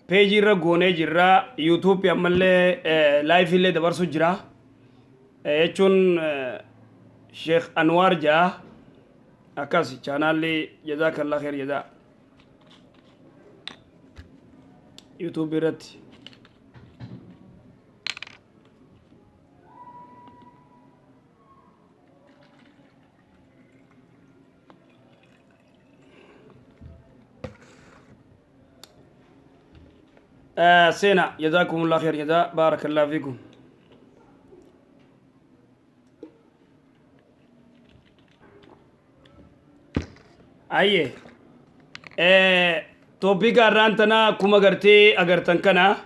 Peejii irra goonee jirra. YouTube ammallee live illee dabarsu jira. Jechuun Sheekh Anwaar ja'a. Akkas chaanaalli jazaakallah kheer jazaa. YouTube irratti. Seena jazaakumullah kheer jazaa baarakallahu fiikum. Ayyee tooppiika har'aan tanaa akkuma gartee agartan kana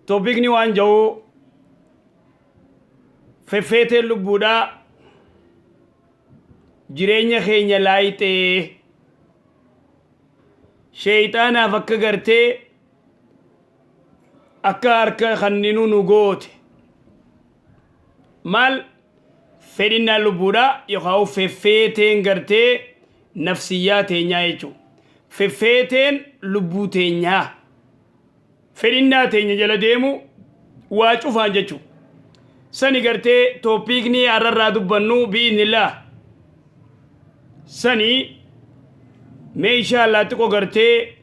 tooppiikni waan ja'u feffeeteen lubbuudhaa jireenya keenya laayixee sheeyxaanaaf akka gartee akka harka kanninuu nu goote maal fedhinnaan lubbuudha yookaan feffeeteen gartee nafsiyyaa teenyaa jechuudha. Feffeeteen lubbuu teenyaa fedhinnaa teenya jala deemu waa cufaan jechuudha. Sani gartee tooppiikni har'arraa dubbannu bi'iznillah. Sani mee inshaa Allah xiqqoo gartee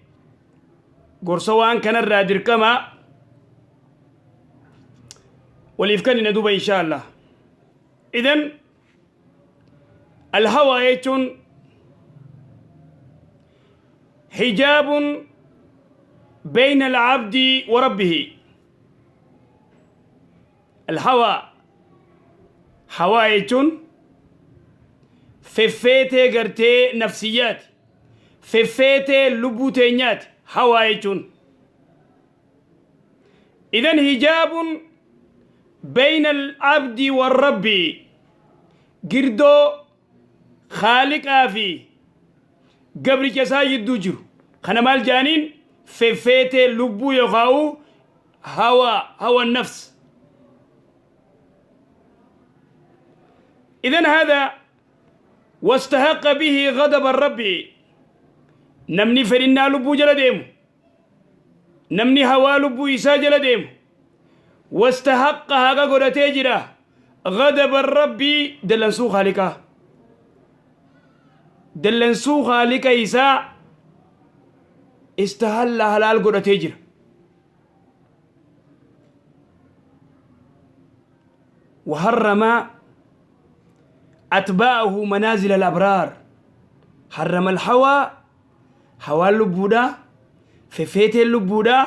gorsa waan kanarraa dirqama waliif kennina duuba inshaa Allah. Idan alhawaa jechuun hijaabun bayna alabdi wa rabbihi. Alhawaa hawaa jechuun feffeetee gartee nafsiyyaati. Feffeetee lubbuu teenyaati hawaa jechuun. Idan hijaabun bayna al-abdi warrabbi girdoo khaaliqaa fi gabricha isaa jidduu jiru. Kana maal jaaniin feffeetee lubbuu yookaan hawa hawa nafs. Idan hada wastahaqqa bihi ghadaba rabbi namni fedhinnaa lubbuu jala deemu namni hawaa lubbuu isaa jala deemu wastahaqqa haqa godhatee jira ghadaba rabbi dallansuu khaaliqaa dallansuu khaaliqa isaa istahalla halaal godhatee jira وحرم أتباعه منازل الأبرار حرم الحوى حوى اللبودة ففيت اللبودة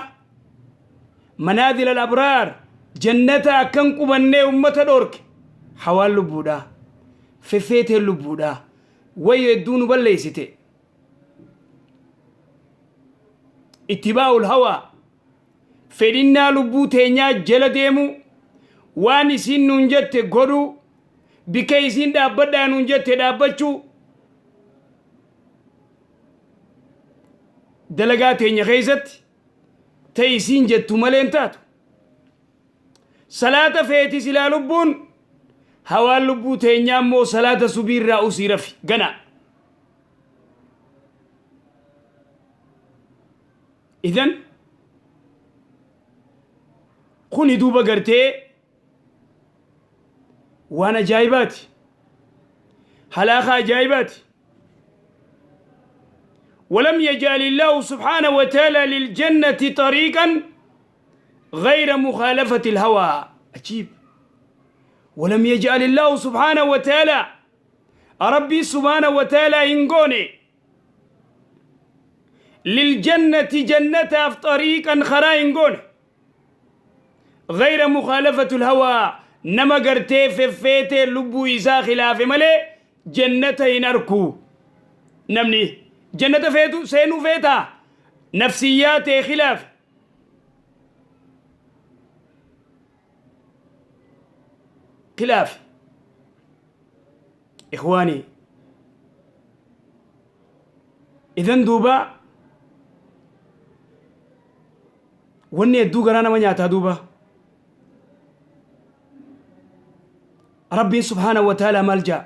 منازل الأبرار جنة أكن قبنة أمة دورك حوى اللبودة ففيت اللبودة ويدون بليستي اتباع الهوى Fedhinnaa lubbuu teenyaa jala deemuu, waan isiin nuun jette godhuu, bikka isiin dhaabbadhaa nuun jette dhaabbachuu, dalagaa teenya keessatti ta isiin jettu malee hin taatu. Salaata feeti silaa lubbuun, hawaan lubbuu teenyaa immoo salaata subiirraa usii rafi ganaa. Idan kuni duuba gartee waan ajaa'ibaati. Halaakaa ajaa'ibaati. ولم يجعل الله سبحانه وتعالى للجنة طريقا غير مخالفة الهوى عجيب ولم يجعل الله سبحانه وتعالى ربي سبحانه وتعالى إنقوني Liljannati jannataaf xariiqan karaa hin goone. Gayra mukaalafatul hawaa nama gartee feffeetee lubbuu isaa khilaafe malee jannata hin arku. Namni jannata feetu seenuu feetaa nafsiyyaa tee khilaafe. Khilaafe. Ikhwaanii. Idan duuba wanni hedduu garaa nama nyaataa duuba. Rabbiin subhaanahu wa ta'aalaa maal ja'a?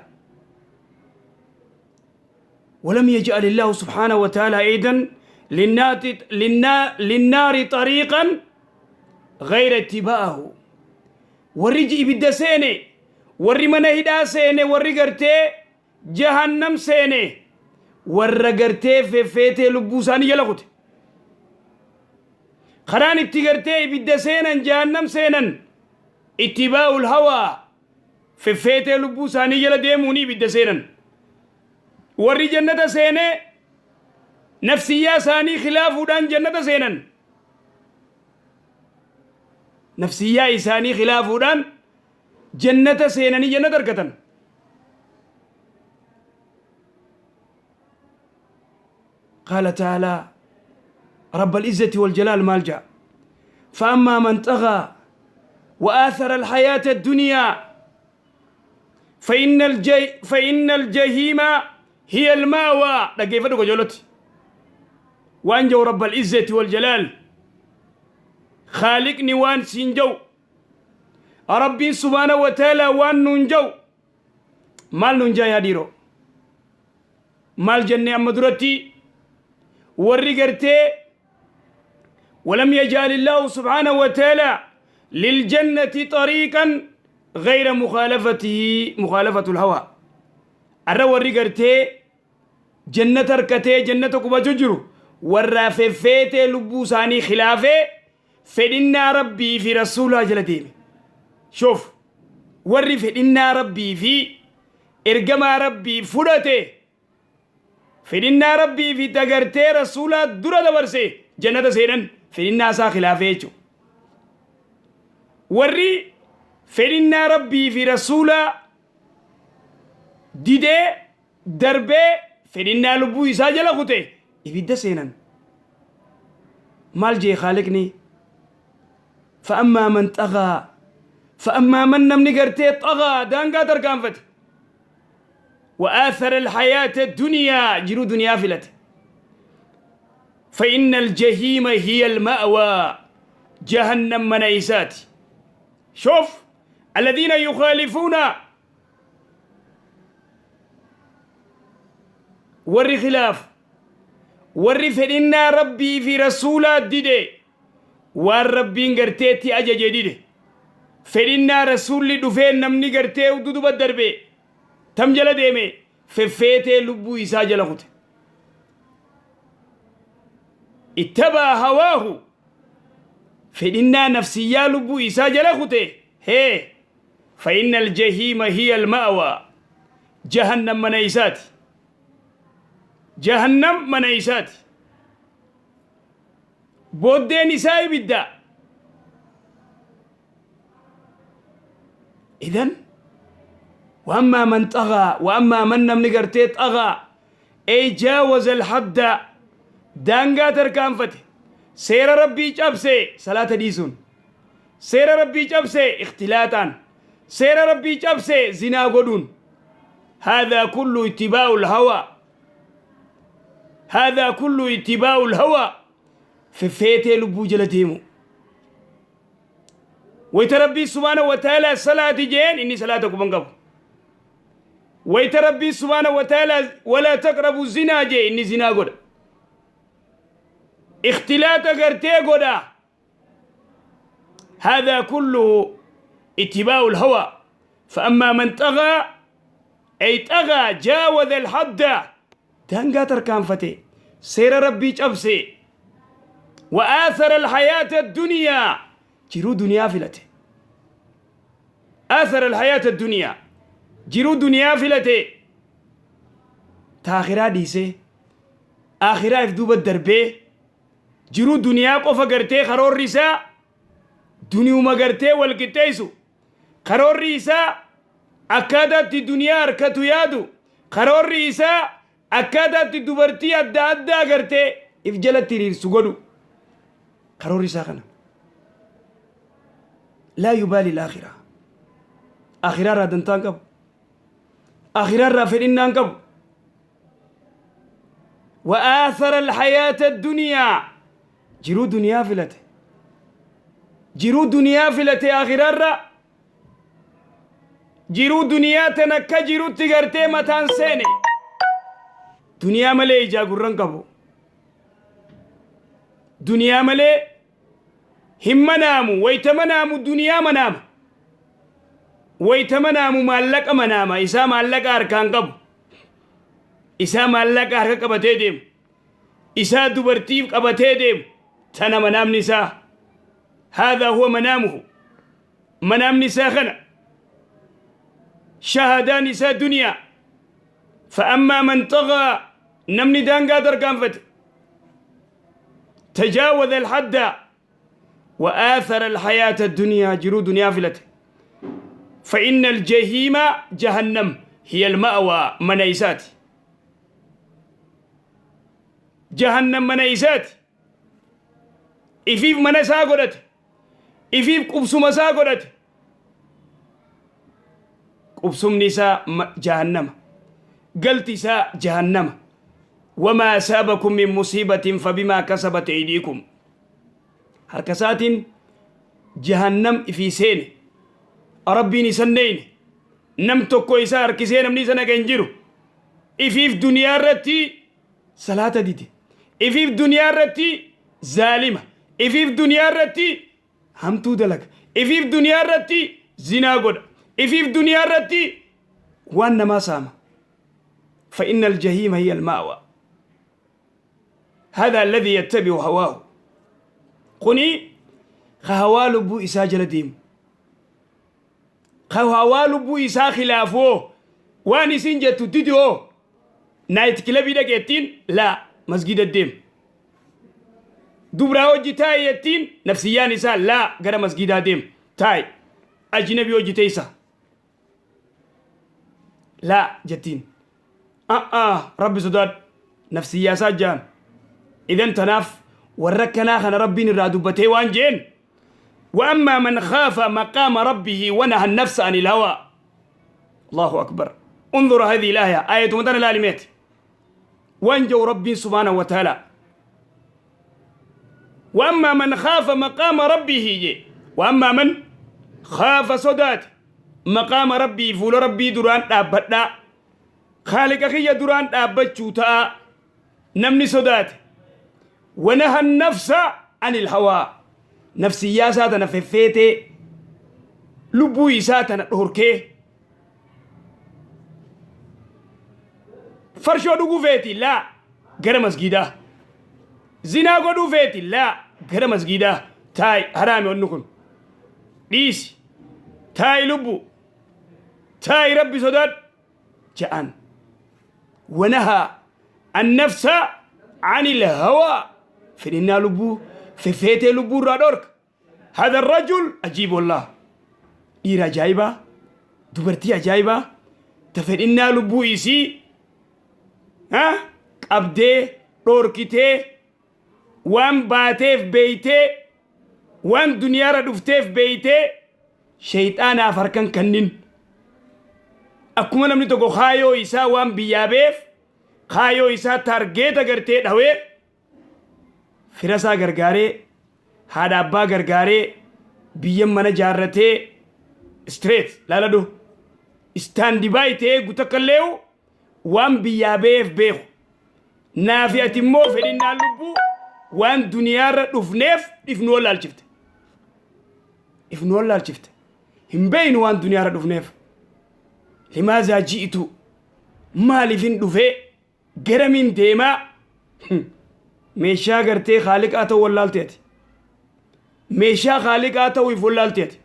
ولم يجعل الله سبحانه وتعالى أيضا للنار طريقا غير اتباعه. Warri ibidda seene, warri mana hidhaa seene, warri gartee jahannam seene, warra gartee feffeetee lubbuu isaanii jala kute. Karaan itti gartee ibidda seenan, jahannam seenan, ittibaa'ul hawaa, feffeetee lubbuu isaanii jala deemuuni ibidda seenan. Warri jannata seene nafsiyyaa isaanii khilaafuudhaan jannata seenan. Nafsiyyaa isaanii khilaafuudhaan jannata seenanii jannata argatan. Qaala ta'aalaa Rabbal izzati wal jalaal maal ja'a? Fa'ammaa man xaghaa wa aathara alhayaata addunyaa فإن الجحيم هي المأوى. Dhaggeeffadhu qajeeloti waan jau Rabbal izzati wal jalaal, Khaaliqni waan siin jau, Rabbiin subhaana wa ta'ala waan nuun jau maal nuun jaa? Yaa dhiiroo, maal jennee amma duratti? Warri gartee ولم يجعل الله سبحانه وتعالى للجنة طريقا غير مخالفته، مخالفة الهوى. Arra warri gartee jannata harkatee jannata qubachuu jiru warra feffeetee lubbuu isaanii khilaafee fedhinnaa Rabbii fi Rasuulaa jala deeme. Shoof, warri fedhinnaa Rabbii fi ergamaa Rabbii fudhate, fedhinnaa Rabbii fi tagartee Rasuulaa dura dabarse, jannata seenan, fedhinnaa isaa khilaafee jechuudha. Warri fedhinnaa Rabbii fi Rasuulaa didee darbee fedhinnaa lubbuu isaa jala kute ibidda seenan. Maal jee Khaaliqni? فأما من طغى، فأما من namni gartee طغى daangaa tarkaanfate، وآثر الحياة الدنيا jiruu duniyaa filate، فإن الجحيم هي المأوى، جهنم mana isaati. شوف، الذين يخالفون، warri khilaaf, warri fedhinnaa Rabbii fi Rasuulaa dide, waan Rabbiin garteetti ajaje dide, fedhinnaa Rasuulli dhufee namni gartee duduba darbe, tam jala deeme? Feffeetee lubbuu isaa jala kute. اتبع هواه, fedhinnaa nafsiyyaa lubbuu isaa jala kute. Hee, فإن الجحيم هي المأوى, jahannam mana isaati, jahannam mana isaati, booddeen isaa ibidda. إذن وأما من طغى، وأما من namni gartee طغى أي جاوز الحد, daangaa tarkaanfate, seera Rabbii cabse, salaata dhiisuun seera Rabbii cabse, ikhtilaaxaan seera Rabbii cabse, zinaa godhuun, هذا كله اتباع الهوى، هذا كله اتباع الهوى, feffeetee lubbuu jala deemu. Wayta Rabbii سبحانه وتعالى salaati jeen, inni salaata quban qabu. Wayta Rabbii سبحانه وتعالى ولا تقربوا الزنا jee, inni zinaa godha, ikhtilaata gartee godha. هذا كله اتباع الهوى. فأما من طغى أي طغى جاوز الحد, daangaa tarkaanfate, seera Rabbii cabse, وآثر الحياة الدنيا, jiruu duniyaa filate, آثر الحياة الدنيا, jiruu duniyaa filate, ta akhiraa dhiisee, akhiraa if duuba darbee, jiruu duniyaa qofa gartee, karoorri isaa duniyuma gartee wal qixxeessu, karoorri isaa akkaataatti duniyaa harkatu yaadu, karoorri isaa akkaataatti dubartii adda addaa gartee if jalatti hiriirsu godhu, karoorri isaa kana. لا يبالي الآخرة, akhiraa irraa dantaan qabu, akhiraa irraa fedhinnaan qabu. وآثر الحياة الدنيا, jiruu duniyaa filate, jiruu duniyaa filate, akhiraa irra jiruu duniyaa tan akka jirutti gartee mataan seene. Duniyaa malee ijaa gurran qabu. Duniyaa malee hin manaamu. Wayta manaamu duniyaa manaama. Wayta manaamu maallaqa manaama. Isaa maallaqa harkaan qabu. Isaa maallaqa harka qabatee deemu. Isaa dubartiif qabatee deemu. Tana manaamni isaa. Haadhaa huwa manaamuhu. Manaamni isaa kana. Shahaadaan isaa duniyaa. Fa'ammaa man xagaa namni daangaa tarkaanfate. Tajaawaza alhadda wa aathara alhayaata addunyaa jiruu duniyaa filate. Fa'inna aljahiima jahannam hiya alma'waa mana isaati. Jahannam mana isaati. Ifiif mana isaa godhate. Ifiif qubsuma isaa godhate. Qubsumni isaa jahannama. Galti isaa jahannama. Wamaa asaabakum min musiibatin fabimaa kasabat aydiikum. Harka isaatiin jahannam ifii seene. Rabbiin isa hin neeyne. Nam tokko isa harkisee namni isa naqa hin jiru. Ifiif duniyaa irratti salaata dide. Ifiif duniyaa irratti zaalima. Ifiif duniyaa irratti hamtuu dalaga. Ifiif duniyaa irratti zinaa godha. Ifiif duniyaa irratti waan namaa saama. فإن الجحيم هي المأوى هذا الذي يتبع هواه kuni ka hawaa lubbuu isaa jala deemu ka hawaa lubbuu isaa khilaafoo waan isin jettu didi hoo night clubii dhaqeettiin laa masgida deem dubraa hojii taa'i jettiin nafsiyyaan isaa laa gara masgidaa deem taa'i ajnabii hojii teessa laa jettiin a'aa rabbi sodaadhu nafsiyyaa isaa jaan idan tanaaf warra akkanaa kana rabbiin irraa dubbatee waan jeen وأما من خاف مقام ربه ونهى النفس عن الهوى الله أكبر انظر هذه الآية آية مدن الآلمات وانجو ربي سبحانه وتعالى وأما من خاف مقام ربه جي وأما من خاف صدات مقام ربي فول ربي duraan dhaabbadha خالق kiyya duraan dhaabbachuu ta'a namni sodaate ونهى النفس عن الهوى nafsiyyaa isaa tana feffeetee lubbuu isaa tana dhorkee farshoo dhuguu feeti laa gara masgiidaa zinaa godhuu feeti laa gara masgiidaa taa'i haraami wanni kun dhiisi taa'i lubbu taa'i rabbi sodaadhu ja'an wanahaa annafsa anil hawaa fedhinnaa lubbuu feffeetee lubbuu irraa dhorka هذا الرجل عجيب والله dhiira ajaa'ibaa dubartii ajaa'ibaa ta fedhinnaa lubbuu isii ha qabdee dhorkitee waan baateef beeytee waan duniyaarra dhufteef beeytee sheyxaanaaf harkan kannin akkuma namni tokko kaayoo isaa waan biyyaa beef kaayoo isaa target gartee dhawee fira isaa gargaaree haadha abbaa gargaaree biyya mana jaarratee straight laaladhu stand by ta'ee gutakkallee'u waan biyyaa beef beeku naafi ati immoo fedhinnaan lubbuu waan duniyaarra dhufneef if nu wallaalchifte if nu wallaalchifte hin beeynu waan duniyaarra dhufneef لماذا جئت maaliifin dhufee garamiin deemaa meeshaa gartee haaliqaa ta'uu wallaalteeti meeshaa haaliqaa ta'uu if wallaalteeti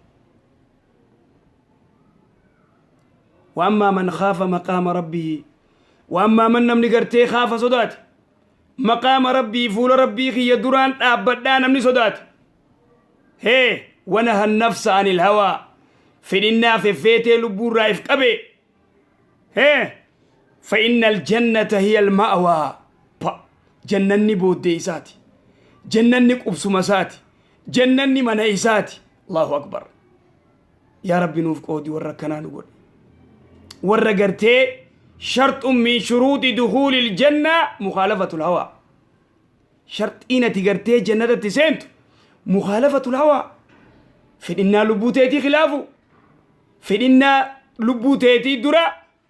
وأما من خاف مقام ربه وأما من namni gartee خاف sodaate مقام ربه fuula rabbii kiyya duraan dhaabbadhaa namni sodaate hee ونهى النفس عن الهوى fedhinnaa feffeetee lubbuurraa if qabe hee فإن الجنة هي المأوى jannanni booddee isaati jannanni qubsuma isaati jannanni mana isaati الله أكبر yaa rabbi nuuf qoodi warra akkanaa nu godhe warra gartee شرط من شروط دخول الجنة مخالفة الهوى sharxiin ati gartee jannatatti seentu مخالفة الهوى fedhinnaa lubbuu teetii khilaafu fedhinnaa lubbuu teetii dura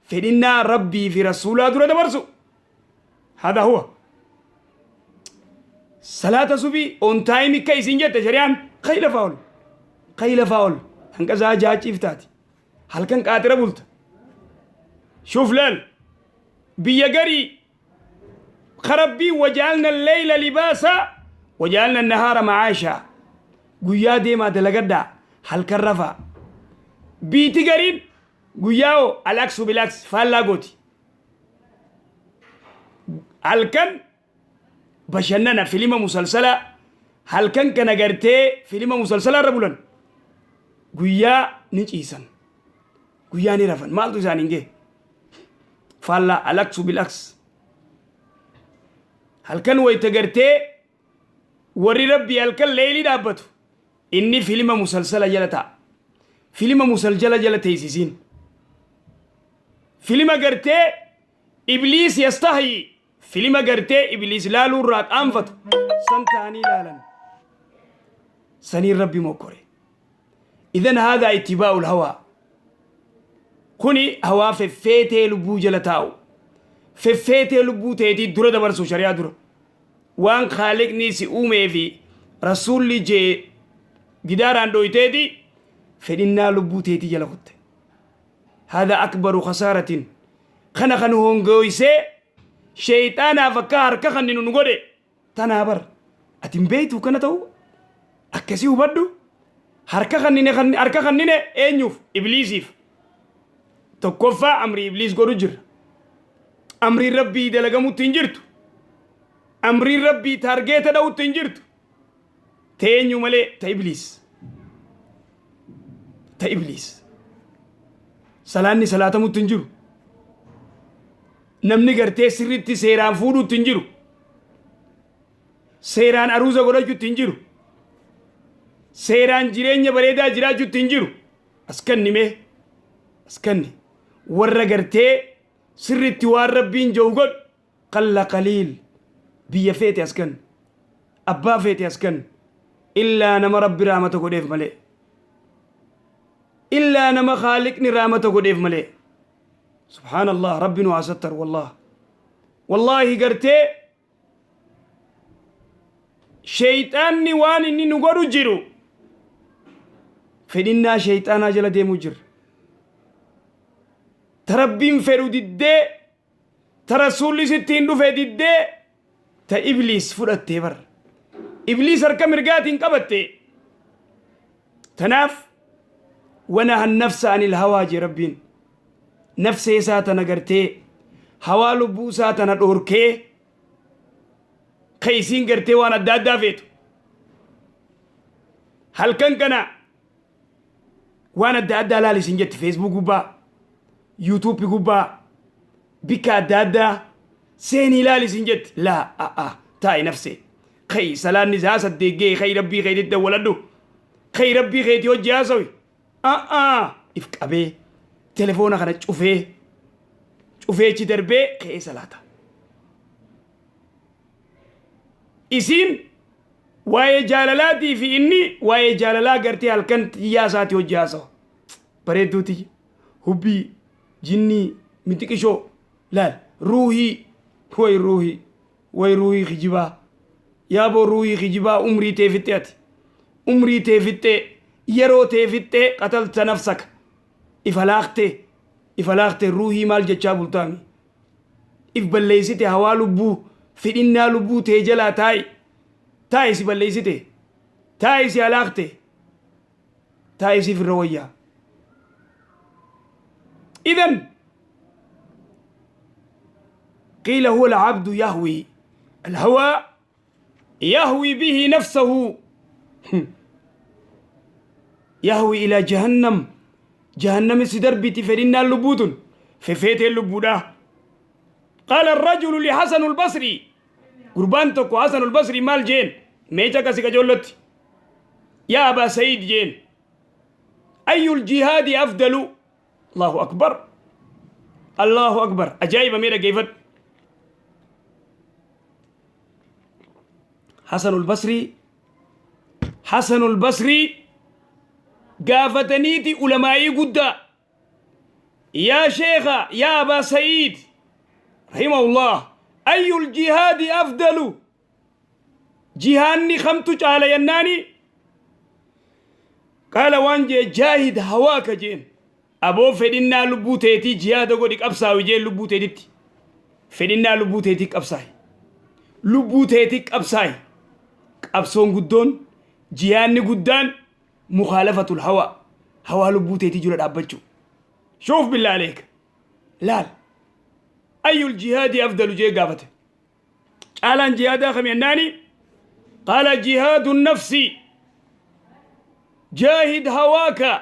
fedhinnaa rabbii fi rasuulaa dura dabarsu. Hada huwa. Salaata subii on time akka isin jette shari'aan ka'i lafaa ol. Ka'i lafaa ol. Hanga sa'a ja'a ciiftaati. Halkan qaaxira bulta. Shuuf laal. Biyya garii ka Rabbiin waja'alna leyla libaasa waja'alna nahaara macaashaa. Guyyaa deemaa dalagadhaa halkan rafaa. Biiti gariin guyyaa hoo alaksu bilaks faallaa gooti. Halkan bashannana filima musalsalaa halkan kana gartee filima musalsalaa irra bulan. Guyyaa ni ciisan. Guyyaa ni rafan. Maaltu isaan hin ga'e? Faallaa alaksu bilaks. Halkan wayita gartee warri Rabbii halkan leeylii dhaabbatu inni filima musalsala jala ta'a. Filima musalsala jala teessisiin. Filima gartee ibliis yastahyi filima gartee ibliis laaluu irraa qaanfatu san ta'anii laalan. Saniin Rabbi mokkore. Idan haadhaa ittibaa'ul hawaa. Kuni hawaa feffeetee lubbuu jala taa'u. Feffeetee lubbuu teetii dura dabarsu shari'aa dura. Waan Khaaliqni si uumee fi Rasuulli jee gidaaraan dhoyteeti fedhinnaa lubbuu teetii jala kutte. Haadha akbaru khasaaratin. Kana kan hongoysee sheeyxaanaaf akka harka kanninu nu godhe tanaa bar. Ati hin beektu kana ta'u akkasii hubadhu. Harka kannine harka kannine eenyuuf? Ibliisiif. Tokkoffaa amrii ibliis godhu jira. Amriin Rabbii dalagamutti hin jirtu. Amriin Rabbii taargeeta dha'utti hin jirtu. Teenyu malee ta ibliis. Ta ibliis. Salaanni salaatamutti hin jiru. Namni gartee sirriitti seeraan fuudhutti hin jiru. Seeraan aruuza godhachuutti hin jiru. Seeraan jireenya bareedaa jiraachuutti hin jiru. As kanni mee. As kanni. Warra gartee sirriitti waan Rabbiin jiru godhu qalla qaliil biyya feete as kanni. Abbaa feete as kanni. Illaa nama Rabbi rahmata godheef malee. Illaa nama Khaaliqni rahmata godheef malee. Subhaanallah, Rabbi nu haa sattar wallah. Wallaahi gartee sheeyxaanni waan inni nu godhu jiru fedhinnaa sheeyxaanaa jala deemuu jirra. Ta Rabbiin fedhu diddee, ta Rasuulli sittiin dhufe diddee, ta ibliis fudhattee bar. Ibliis harka mirgaatiin qabatte. Tanaaf wanaha nafsa anil hawaa jee Rabbiin. Nafsee isaa tana gartee hawaa lubbuu isaa tana dhoorkee ka isiin gartee waan adda addaa feetu. Halkan kana waan adda addaa laali isin jetti Facebook gubbaa, YouTube gubbaa, bikka adda addaa seenii laali isin jetti. Laa a'a taa'i nafsee. Ka'i salaanni isaa 8 ga'e, ka'i Rabbii keetitti dawwaladhu. Ka'i Rabbii keetii hojii haasawi. A'a if qabee telefoona kana cufee cufeechi darbee ka'ee salaata. Isiin waa'ee jaalalaatii fi inni waa'ee jaalalaa gartee halkan xiyyaa isaatii hojii haasawa. Bareedduu tiyya, hubbii, jinnii, mitiqishoo, laal, ruuhii, way ruuhii, way ruuhii kijibaa. Yaaboo ruuhii kijibaa umrii tee fixxe ati. Umrii tee fixxee, yeroo tee fixxee qatalta nafsaka. Ifa laaqtee, ifa laaqtee ruuhii maal jechaa bultaami. If balleessite hawaa lubbuu, fedhinnaa lubbuu tee jalaa taa'i. Taa'i si balleessite. Taa'i si halaaqte. Taa'i siif irra wayyaa. Idan قيل هو العبد يهوي الهوى يهوي به نفسه يهوي إلى جهنم. جهنم سدربتي فرنا اللبوت ففيت اللبودة. قال الرجل لحسن البصري قربان تكو حسن البصري مال جين ميجا كسي جولت يا أبا سعيد جين أي الجهاد أفضل؟ الله أكبر الله أكبر. أجايب أميرة كيفت حسن البصري. حسن البصري قافتنيتي علمائي قدا يا شيخ يا أبا سعيد رحمه الله Ayyul jihaadi afdalu, jihaanni kamtu caala jennaani, qaala waan jee, jaahid hawaaka jeen. Aboo, fedhinnaa lubbuu teetii jihaada godhi, qabsaawi jeen. Lubbuu teetitti, fedhinnaa lubbuu teetii qabsaa'i, lubbuu teetii qabsaa'i. Qabsoon guddoon, jihaanni guddaan mukhaalafatul hawaa, hawaa lubbuu teetii jula dhaabbachuu. شوف بالله عليك, laal. أي الجهاد أفضل jee gaafate. Caalaan jihaadaa kam jennaani, قال جهاد النفس، جاهد هواك.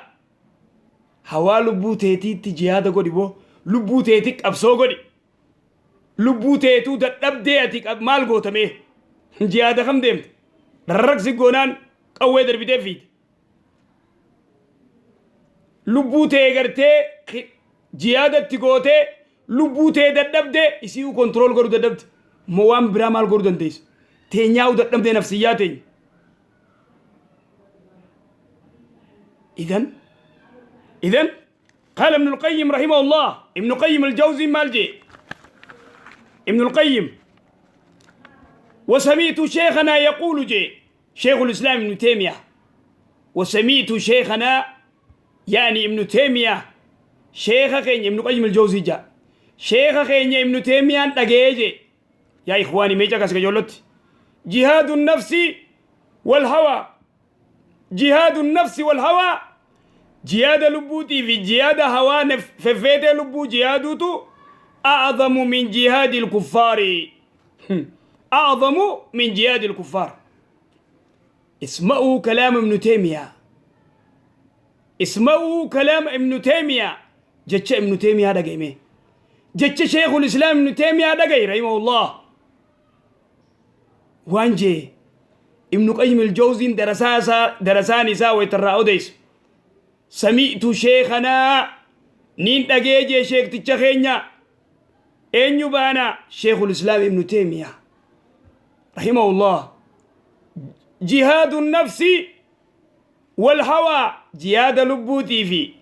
Hawaa lubbuu teetiitti jihaada godhi boo, lubbuu teetii qabsoo godhi. Lubbuu teetuu dadhabdee ati maal gootamee jihaada kam deemte? Rarraqsi goonaan qawwee darbitee fiite. Lubbuu tee gartee jihaadatti gootee, lubbuu tee dadhabdee, isii control godhuu dadhabde moo waan biraa maal godhuu dandeessa? Teenyaa'uu dadhabdee, nafsiyyaa teenya. إذن قال ابن القيم رحمه الله، ابن قيم الجوزي مالجي ابن القيم، وسمعت شيخنا يقول جي، شيخ الإسلام ابن تيمية، وسمعت شيخنا يعني ابن تيمية، شيخ keenya ابن قيم الجوزي جا، شيخ keenya ابن تيمية dhagee. يا إخواني mee caqas gajoollotti. جهاد النفس والهوى، جهاد النفس والهوى، jihaada lubbuutii fi jihaada hawaa feffeetee lubbuu jihaaduutu أعظم من جهاد الكفار، أعظم من جهاد الكفار. اسمعوا كلام ابن تيمية، اسمعوا كلام ابن تيمية. Jecha ابن تيمية dhagayme, jecha شيخ الإسلام ابن تيمية dhagay رحمه الله. Waan jee ابن قيم الجوزي darasaan isaa waytarraa odeysu, سمعت شيخنا niin dhagee jee, sheekticha keenya eenyu baana, شيخ الإسلام ابن تيمية رحمه الله، جهاد النفس والهوى, jihaada lubbuutii fi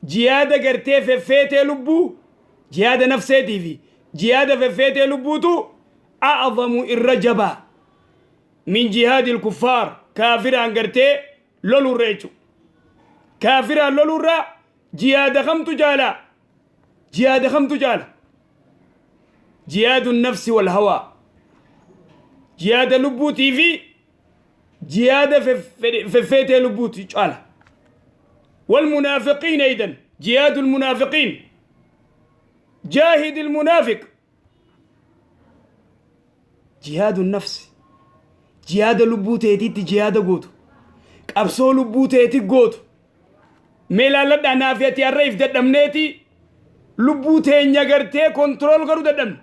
jihaada gartee feffeetee lubbuu, jihaada nafseetii fi jihaada feffeetee lubbuutu أعظم irra jabaa من جهاد الكفار, kaafiraan gartee lolurra jechu. Kaafiraan lolurra jihaada kamtu jaala? Jihaada kamtu jaala? جهاد النفس والهوى, jihaada lubbuutii fi jihaada feffeetee lubbuuti caala. والمنافقين أيضا، جهاد المنافقين، جاهد المنافق. جهاد النفس, jihaada lubbuu teetiitti jihaada gootu, qabsoo lubbuu teeti gootu. Mee laalladhaa, naafi ati har'a if dadhabneeti lubbuu teenya gartee control godhuu dadhabne,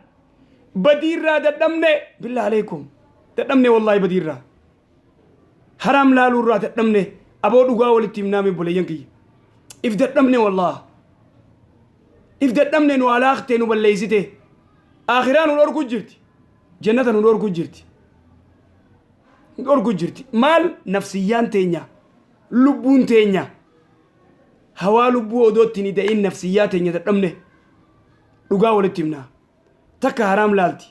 badiirraa dadhabne. بالله عليكم, dadhabne wallaahi. Badiirraa, haraam laaluurraa dadhabne. Aboo, dhugaa walitti himnaame, boleeyyan kiyya, if dadhabne wallah, if dadhabne. Nu alaaqte, nu balleeysite, akhiraa nu dhorku jirti, jannata nu dhorku jirti, nu dhorku jirti. Maal? Nafsiyyaan teenya, lubbuun teenya, hawaa lubbuu odootti ni da'in, nafsiyyaa teenya dadhabne. Dhugaa walitti himnaa, takka haraam laalti,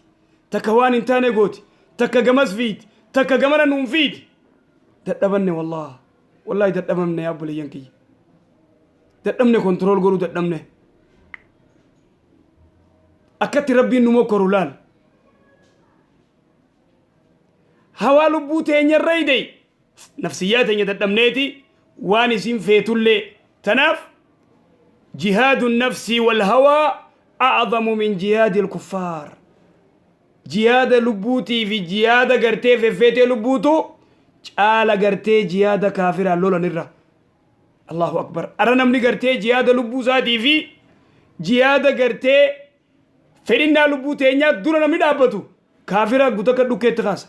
takka waan hin taane gooti, takka gamas fiiti, takka gamana nuun fiiti. Dadhabanne wallah, wallahi dadhabamne. Yaa obboleeyyan kiyya, dadhabne, control godhuu dadhabne. Akkatti Rabbiin nu mokkoru laal. Hawaa lubbuu teenyarra hidey, nafsiyyaa teenya dadhabneeti waan isin feetullee. Tanaaf جهاد النفس والهوى أعظم من جهاد الكفار. Jihaada lubbuutii fi jihaada gartee feffeetee lubbuutu caala gartee jihaada kaafiraan lolanirra. الله أكبر. Ara namni gartee jihaada lubbuu isaatii fi jihaada gartee fedhinnaa lubbuu teenyaa dura namni dhaabbatu kaafira gutakka dhukkeetti kaasa,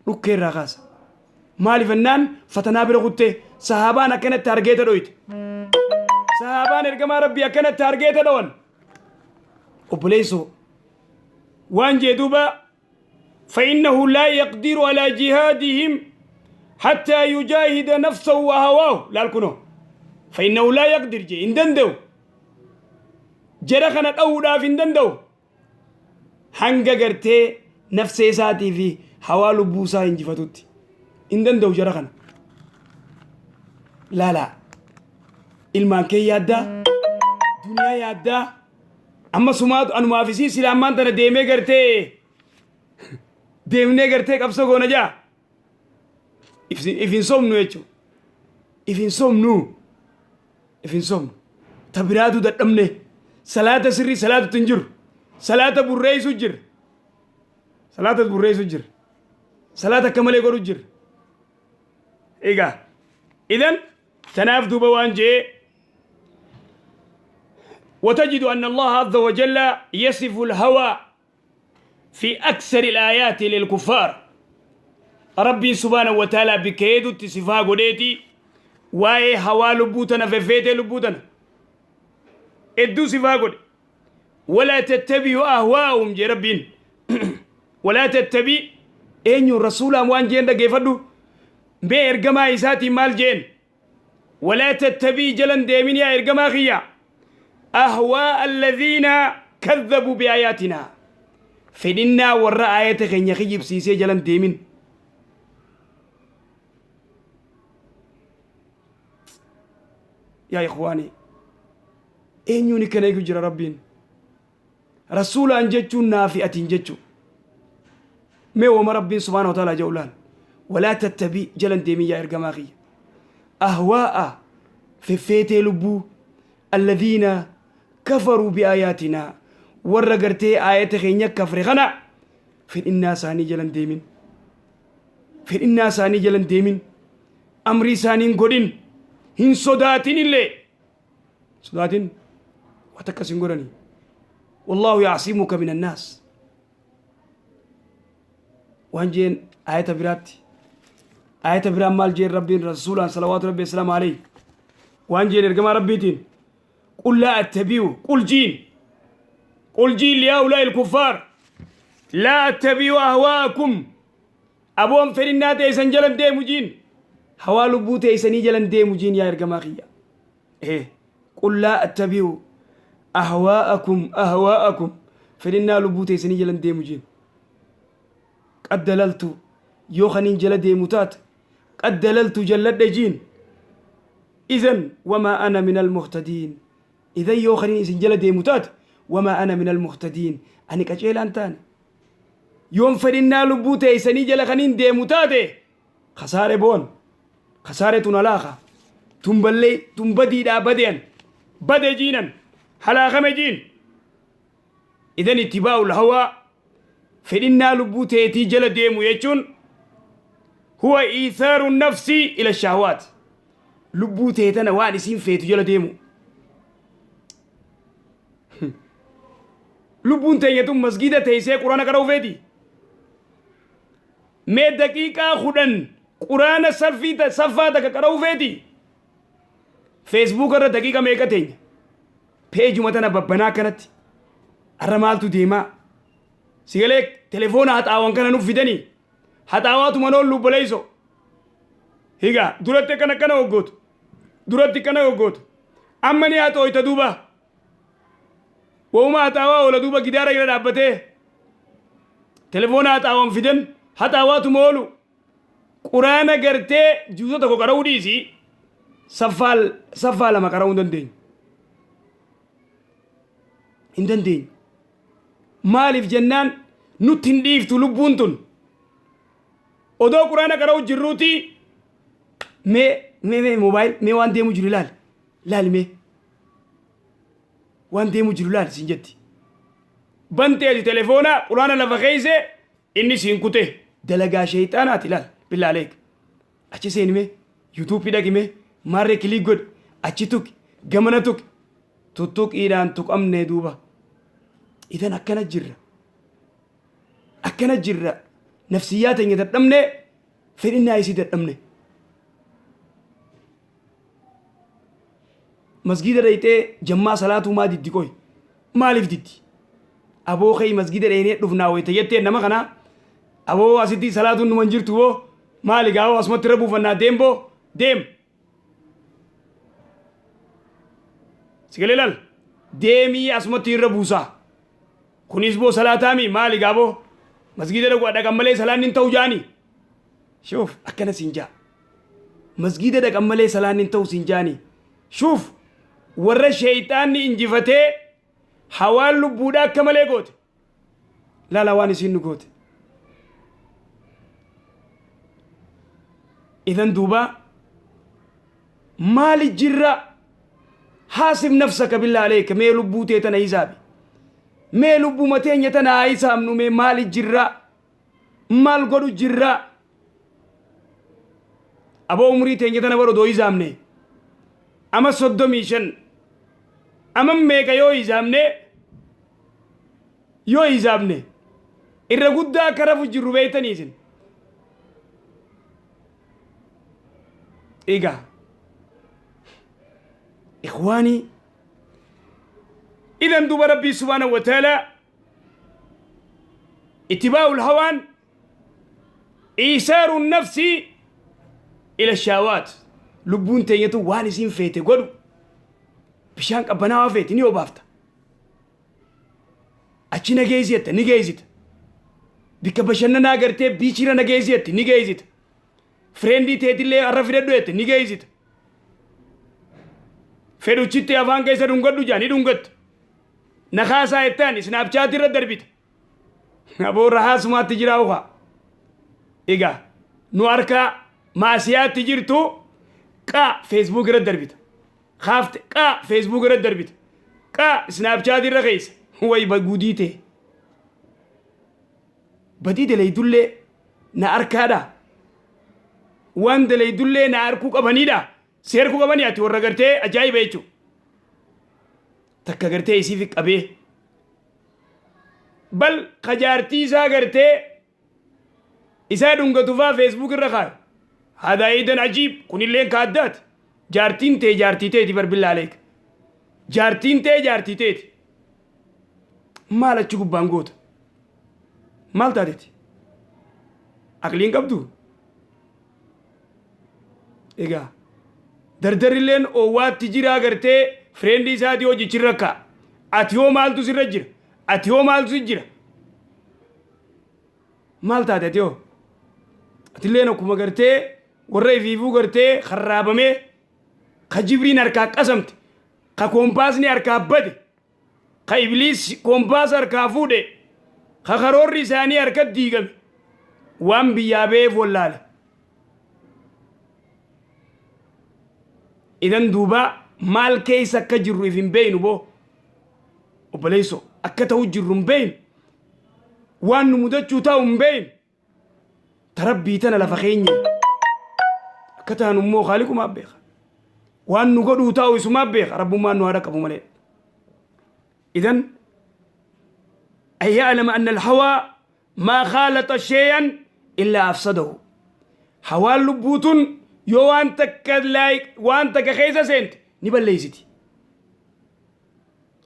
dhukkeerraa kaasa. Maaliif ennaan fatanaa bira kuttee. Sahaabaan akkanatti argeeta dhoyte, sahaabaan ergamaa Rabbii akkanatti argeeta dhowan. Obboleessoo, waan jee duuba, فإنه لا يقدر على جهادهم حتى يجاهد نفسه وهواه. Laal kunoo, فإنه لا يقدر jee, hin danda'u, jara kana dha'uudhaaf hin danda'u. Hanga gartee nafsee isaatii fi hawaa lubbuu isaa injifatutti. Hin danda'u jara kana. Laalaa. Ilmaan kee yaaddaa, duniyaa yaaddaa, amma sumaatu anumaaf isii sila ammaan tana deemee gartee deemnee gartee qabsoo goona jaa. If hin sobnu jechuudha. If hin sobnu. If hin sobnu. Ta biraatu dadhabne. Salaata sirrii salaatutti hin jiru. Salaata burreessu jira. Salaata burreessu jira. Salaata akka malee godhu jira. Egaa idan tanaaf duuba waan jee وتجد أن الله عز وجل يصف الهوى في أكثر الآيات للكفار. ربي سبحانه وتعالى بكيدو تصفا قديتي واي هوا لبوتنا في فيت لبوتنا ادو صفا قد ولا تتبعوا أهواءهم جي ربين ولا تتبع أين الرسول وان جين دقيفدو بي إرقما إساتي مال جين ولا تتبع جلن ديمين يا إرقما خيا أهواء الذين كذبوا بآياتنا فإننا ورى آيات خينيا خيب سيسي جلن ديمين. يا إخواني أين كان يجرى ربين رسول أن جتشو نافئة جتشو ما هو ربين سبحانه وتعالى جولان ولا تتبي جلن ديمين يا إرقما أهواء في فيتي لبو الذين كفروا بآياتنا ورقرتي آيات خينيا كفر خنا في الناس هاني جلن ديمين في الناس هاني جلن ديمين أمري سانين قدين هن صداتين اللي صداتين وتكسين قراني والله يعصمك من الناس. وانجين آيات براتي آيات برام مال جين ربين رسولا صلوات ربي السلام عليه وانجين ارقما ربيتين قل لا أتبعوا قل جين قل جين لهؤلاء الكفار لا أتبعوا أهواءكم أبوهم فرنا تيسن جلن ديمو جين حوالو بو تيسني جلن ديمو جين يا إرقما خيا إيه قل لا أتبعوا أهواءكم أهواءكم فرنا لبو تيسني جلن ديمو جين قد دللت يوخنين جل ديموتات قد دللت جلد جين إذن وما أنا من المهتدين إذا يوخنين إذن جل ديموتات وما أنا من المهتدين أنا كجيل أنتان يوم فرنا لبوتي سني جل خنين ديموتات خسارة بون خسارة تنلاخة تنبلي تنبدي دا بدين بدي جينا حلاخة مجين. إذن اتباع الهوى فرنا لبوتي تجل ديمو يجون هو إيثار النفس إلى الشهوات لبوتي تنا وانسين فيتو جل ديمو لبون تيتم مسجدة تيسي قرآن قرأو فيتي مي دقيقة خدن قرآن صفي صفاتك قرأو فيتي فيسبوك الر دقيقة ميكا تين بيجو متنا ببنا كانت الرمالتو ديما سيغليك تليفون هتاوان كان نفيدني هتاواتو منول لبوليسو هيغا دورتي كان كان وغوت دورتي كان وغوت أمني هتوي تدوبا وما هتاوا ولا دوبا جدارة إلى دابته تليفون هتاوان فيدن هتاواتو مولو قرآن قرتي جوزو تكو قرأو ديسي سفال سفال ما قرأو دندين دندين مالف جنان نتن ديفتو لبونتون odoo quraana qara'u jirruuti mee mee mee moobaayil mee waan deemu jiru laal laal mee waan deemu jiru laal siin jetti banteeti telefoona quraana lafa keeyse inni siin kute dalagaa sheeyxaanaati laal billaa aleek achi seeni mee yuutuubii dhaqi mee maarree kiliik godhi achi tuqi gamana tuqi tuttuqiidhaan tuqamne duuba idan akkana jirra akkana jirra nafsiyyaa teenya dadhabne fedhinnaa isii dadhabne masgida dhayxee jammaa salaatuu maa diddi qoy maaliif diddi aboo kee masgida dheenee dhufnaa wayta jettee nama kana aboo asitti salaatuun numan jirtu boo maali gaawoo asumatti irra buufannaa deem boo deem sigalee laal deemii asumatti irra buusaa Kunis boo salaataami maali gaaboo masgiida dhaqu dhaqan malee salaanni hin ta'u jaani. Shuuf, akkana siin jaa. Masgiida dhaqan malee salaanni hin ta'u siin jaani. Shuuf, warra sheeyxaanni injifatee hawaan lubbuudha akka malee goote. Laala waan isiin nu goote. Idan duuba maali jirra? Haasib nafsaka billaa aleeka, mee lubbuu tee tana hisaabi. Mee lubbuma teenya tana haa hisaabnu, mee maali jirra? Maal godhu jirra? Aboo, umurii teenya tana bara odoo hisaabne, ama 35, ama meeqa yoo hisaabne, irra guddaa akka rafu jirru beeytanii isin. Egaa ikhwaanii, idan duuba Rabbii subhaanahu wa ta'aalaa ittibaa'ul hawaan iisaaru nafsi ila shaawaat. Lubbuun teenyatu waan isiin feete godhu. Bishaan qabbanaawaa feete ni obaafta, achi na geessi jette ni geessita. Bikka bashannanaa gartee beachirra na geessi jette ni geessita. Friendii teetillee har'a fidadhu jette ni geessita. Fedhuchitti afaan keessa dhungadhu jaa ni dhungatta. Na kaasaa jettaan Snapchatii irra darbita. Aboo, rahaasumaatti jira ukaa. Egaa nu harka maasiyaatti jirtu, qaa Facebook irra darbita. Kaafte, qaa Facebook irra darbita. Qaa Snapchatii irra keessa. Way gudii ta'e. Badii daleeydullee na harkaadha. Waan daleeydullee na harkuu qabaniidha. Si harkuu qabanii, ati warra gartee ajaa'iba jechuudha. Takka gartee isiif qabee. Bal kajaartii isaa gartee isaa dhungatu faa Facebook irra kaayu. Haadha eedan ajiib, kunilleen ka addaati. Jaartiin tee jaartii teeti bar, billaa aleeka. Jaartiin tee jaartii teeti. Maal achi gubbaan goota? Maal taateeti? Aqliin qabdu? Egaa dardarrilleen oowwaatti jiraa, gartee friendii isaatii hojichirra kaa. Ati hoo maaltu sirra jira? Ati hoo maaltu si jira? Maal taate ati hoo? Atilleen akkuma gartee warra ifiifuu gartee karraabamee, ka jibriin harkaa qasamte, ka koompaasni harkaa bade, ka ibliis koompaasa harkaa fuudhe, ka karoorri isaanii harka diigame, waan biyyaa ba'eef wallaale. Idan duuba maal keessa akka jirru if hin beeynu boo. Obboleessoo, akka ta'u jirru hin beeynu. Waan nu mudachuu ta'u hin beeynu. Tarabbii tana lafa keenya. Akka taanu immoo Haaliqumaa beeka. Waan nu godhuu ta'u isumaa beeka. Rabbummaan nu haadha qabu malee. Idan أن يعلم أن الهوى ما خالط شيئا إلا أفسده. Hawaan lubbuutun yoo waan takka laayik waan takka keessa seente ni balleessiti.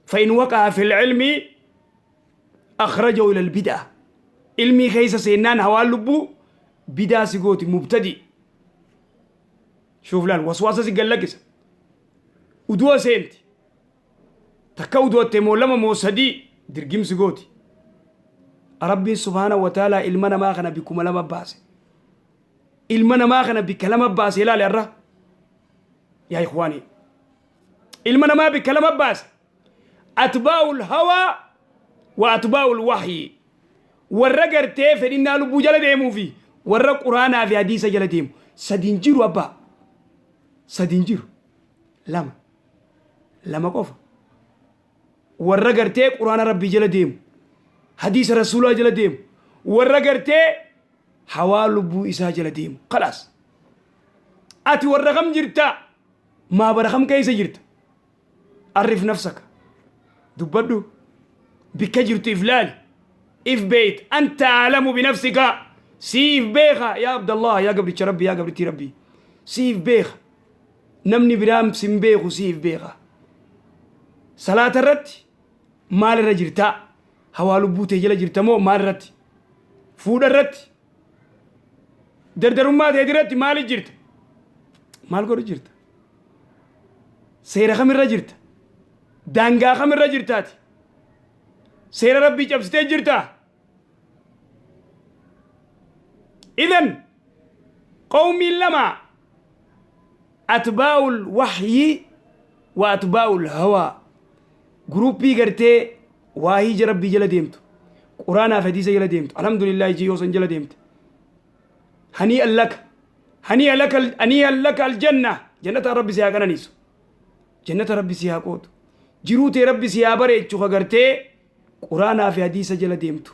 فإن وقع في العلم أخرجه إلى البدعة. Ilmii keessa seennaan hawaan lubbuu bidaa si gooti, mubtadi. Shuuf, laal, waswaasa si gallakkisa. Udu'a seenti. Takka udu'atte moo lama moo sadii dirgimsi gooti. Rabbiin subhaana wa ta'ala ilma namaa kana bikkuma lama baase. Ilma namaa kana bikka lama baase, ilaali har'a. Yaa ikhwaanii. Ilma namaa bikka lama baase. Atbaa'ul hawaa wa atbaa'ul waxyi. Warra gartee fedhinnaa lubbuu jala deemuu fi warra Quraanaa fi hadiisa jala deemu. Sadiin jiru abbaa. Sadiin jiru. Lama. Lama qofa. Warra gartee Quraana Rabbii jala deemu. Hadiisa Rasuulaa jala deemu. Warra gartee hawaa lubbuu isaa jala deemu. Khalaas. Ati warra kam jirta? Maa bara kam keessa jirta? Arrif nafsaka. Dubbadhu. Bikka jirtu if laali. If beeyt. Anta aalamu binafsika. Siif beeka yaa Abdallah, yaa gabricha Rabbi, yaa gabrittii Rabbi. Siif beeka. Namni biraan sin beeku, siif beeka. Salaata irratti maal irra jirtaa? Hawaa lubbuu tee jala jirta moo maal irratti? Fuudha irratti? Dardarummaa teeti irratti maali jirta? Maal godhu jirta? Seera kamirra jirta? Daangaa kamirra jirtaati? Seera Rabbii cabsitee jirta. Idan qawmiin lama atbaa'ul waxyii wa atbaa'ul hawaa guruppii gartee waahii Rabbii jala deemtu quraanaa fi hadiisa jala deemtu alhamdulillah ijii yoo san jala deemte hanii'an laka hanii'an laka hanii'an laka aljanna jannata rabbi si haa qananiisu jannata rabbi si haa qoodu jiruu tee rabbi si haa bareechu ka gartee quraanaa fi hadiisa jala deemtu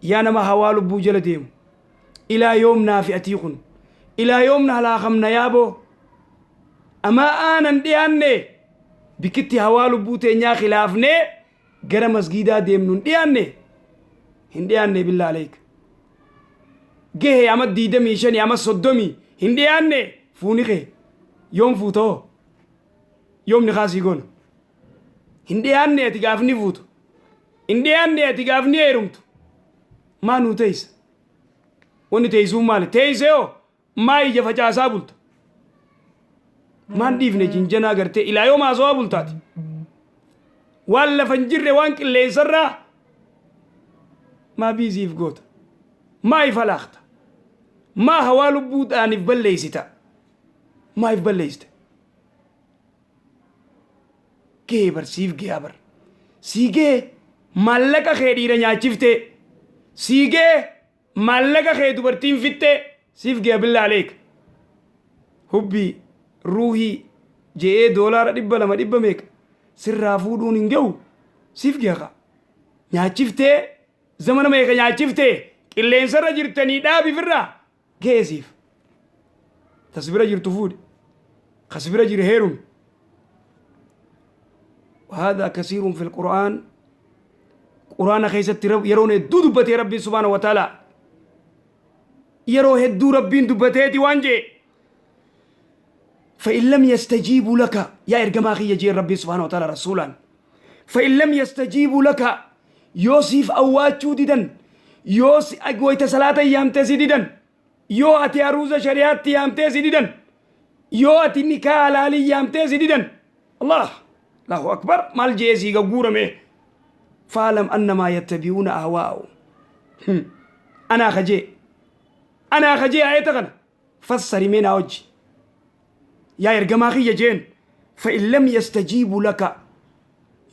yaa nama hawaa lubbuu jala deemu ilaa yoomnaa fi atii kun ilaa yoomna halaakamna yaaboo amaa aanan dhiyaanne bikitti hawaa lubbuu teenyaa khilaafnee gara masgiidaa deemnu hin dhiyaanne hin dhiyaanne billaa aleek gahe ama 25 ama 30 hin dhiyaanne fuuni kee yoom fuutoo yoom ni kaasii goona hin dhiyaanne ati gaafni fuutu hin dhiyaanne ati gaafni heerumtu maa nuu teeysa wanni teeysuun maali teeysee hoo maa ija facaasaa bulta maan dhiifne jinjanaa gartee ilaa yoom haasawaa bultaati waan lafa hin jirre waan qilleensarraa maa biiziif goota maa ifa laaqta maa hawaa lubbuudhaaniif balleessita maa if balleessite gahee bar siif gahaa bar sii gahee maallaqa kee dhiira nyaachiftee sii gahee maallaqa kee dubartiin fixxee siif gaha billaa aleek hubbii ruuhii je'ee doolaara 200 dhibba meeqa sirraa fuudhuun hin gahu siif gaha kaa nyaachiftee zamana meeqa nyaachiftee qilleensarra jirtanii dhaabifirraa ga'e siif tasbira jirtu fuudhi kasbira jiru heerumi وهذا كثير في القرآن قرآن خيست يرون هدو دبتي ربي سبحانه وتعالى يرو هدو ربي دبتي وانجي فإن لم يستجيبوا لك يا إرجما أخي يجي ربي سبحانه وتعالى رسولا فإن لم يستجيبوا لك يوسف أواتشو ديدن يوس أقويت صلاة يامتزي ديدن yoo ati aruuza shari'aatti yaamtee si didan yoo ati nikaa halaalii yaamtee si didan Allah Allahu akbar maal jee sii gagguurame faalam annamaa yattabi'uuna ahwaa'ahum anaa kajee anaa kajee ayata kana fassari mee naa wajji yaa ergamaa kiyya jeen fa'in lam yastajiibu laka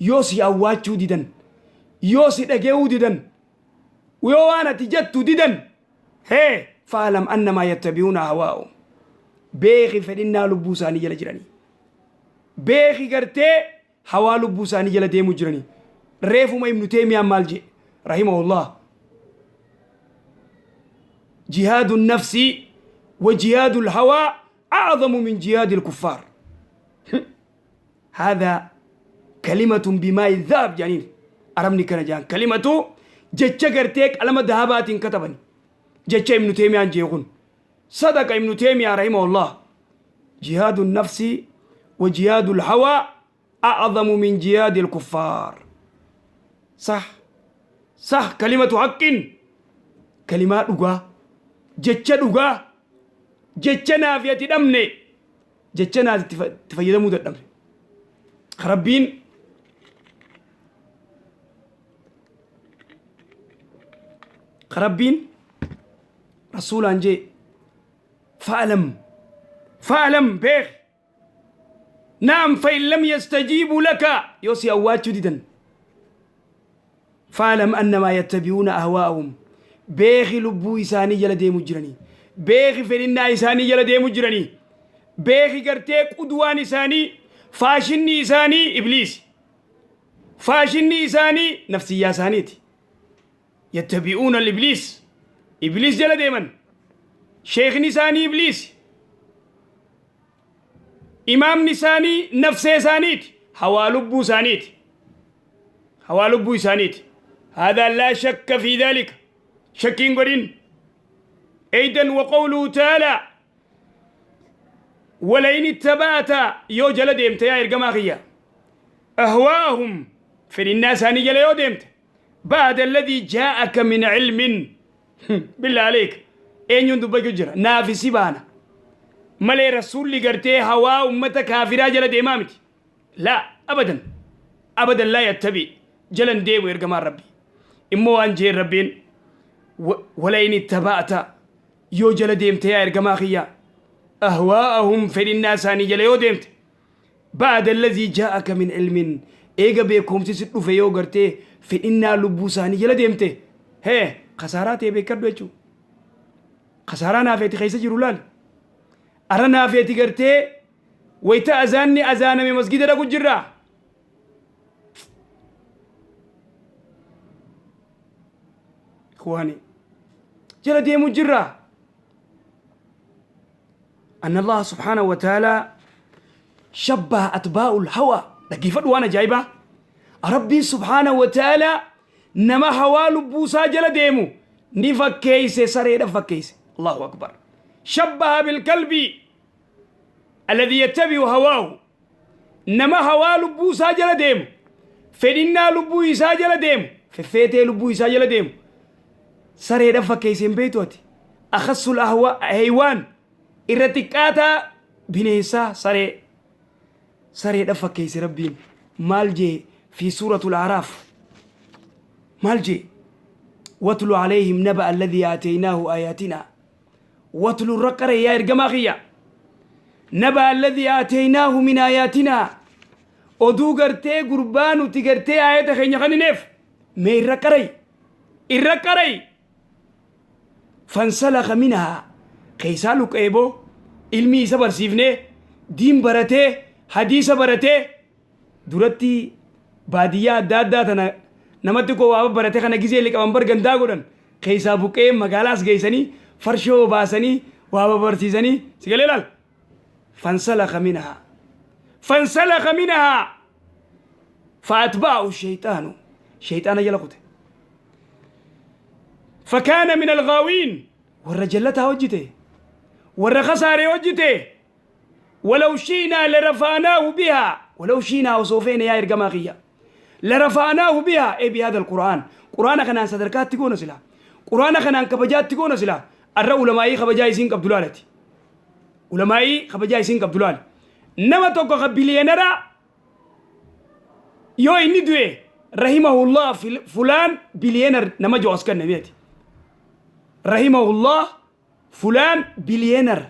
yoo si awwaachuu didan yoo si dhage'uu didan yoo waan ati jettu didan hee fa'alam annamaa yattabi'uuna ahwaa'ahum beeki fedhinnaa lubbuu isaanii jala jiranii beeki gartee hawaa lubbuu isaanii jala deemuu jiranii reefuma ibnu teemiyaan maal jedhe rahimahullah jihaadu nafsi wa jihaadu lhawaa أعظم من جهاد الكفار هذا كلمة بماء الذهب جانين أرمني كان جان كلمة جتشا قرتيك ألم ذهبات كتبني جتشا ابن تيمية جيغون صدق ابن تيمية رحمه الله جهاد النفس وجهاد الهوى أعظم من جهاد الكفار صح صح كلمة حق كلمة دغا جتشا دغا جتشا نافية دمني جتشا ناس تفيدمو دمني ربين ربين رسول أنجي فألم فألم بيخ نعم فإن لم يستجيبوا لك يوسي أوات جديدا فاعلم أنما يتبعون أهواءهم beeki lubbuu isaanii jala deemu jiranii beeki fedhinnaa isaanii jala deemu jiranii beeki gartee qudwaan isaanii faashinni isaanii ibliisi faashinni isaanii nafsiyyaa isaaniiti yattabi'uuna ibliis ibliis jala deeman sheekni isaanii ibliis imaamni isaanii nafsee isaaniiti hawaa lubbuu isaaniiti hawaa lubbuu isaaniiti هذا لا شك في ذلك شكين قرين أيضا وقوله تعالى ولئن اتبعت يو جل ديمت يا إرقما خيا أهواءهم في الناس هني جل يو ديمت بعد الذي جاءك من علم بالله عليك أين يندب جرا نافسي بانا ملي رسول لي قرتي هوا أمة كافرة جل ديمامتي لا أبدا أبدا لا يتبع Jalan deemu ergamaan Rabbii. Immoo waan jeen Rabbiin wala in ittaba'ta yoo jala deemte yaa ergamaa kiyya ahwaa'ahum fedhinnaa isaanii jala yoo deemte ba'da allazii jaa'aka min ilmin eega beekumsi si dhufe yoo gartee fedhinnaa lubbuu isaanii jala deemte hee kasaaraa ta'e beekadhu jechuudha. Kasaaraa naafeeti keessa jiru laali. Ara naafeeti gartee wayita azaanni azaaname masgida dhaqu jirra. Ikhwaani jala deemu jirra. أن الله سبحانه وتعالى شبه أتباع الهوى dhaggeeffadhu waan ajaa'ibaa. Rabbiin سبحانه وتعالى nama hawaa lubbuusaa jala deemu ni fakkeeyse, sareedha fakkeeyse. الله أكبر. شبه بالكلب الذي يتبع هواه. Nama hawaa lubbuusaa jala deemu, fedhinnaa lubbuu isaa jala deemu, feffeetee lubbuu isaa jala deemu sareedha fakkeeyse. Hin beeytu ati? أخس الأهواء حيوان irra xiqqaataa bineensaa saree, sareedha fakkeeyse. Rabbiin maal jee في سورة الأعراف? Maal jee? واتل عليهم نبأ الذي آتيناه آياتنا. واتل الرقر يا إرجما خيا نبأ الذي آتيناه من آياتنا. Oduu gartee gurbaa nuti gartee aayata keenya kanineef mee irra qaray, irra qaray. فانسلخ منها keessaa luqqa'ee boo ilmi isa barsiifnee diin baratee hadiisa baratee duratti baadiyyaa adda addaa tana namatti koo waa barate kana gizee liqaban bar gandaa godhan keessaa buqqee magaalaas geessanii farshoo baasanii waa barsiisanii sigalee laal. فانسلخ منها، فانسلخ منها فأتبعه الشيطان شيطان jala kute فكان من الغاوين. Warra jallataa hojjite, warra kasaaree hojjite. ولو شئنا لرفعناه بها. ولو شئنا osoo feene yaa ergamaa kiyya لرفعناه بها أي بهذا القرآن. Quraana kanaan sadarkaatti goona sila, quraana kanaan kabajaatti goona sila. Arra ulamaa'ii kabajaa isiin qabdu laalati, ulamaa'ii kabajaa isiin qabdu laali. Nama tokko ka biliyeenara yoo inni du'e رحمه الله فلان billionaire nama jiru as kennameeti. رحمه الله فلان billionaire.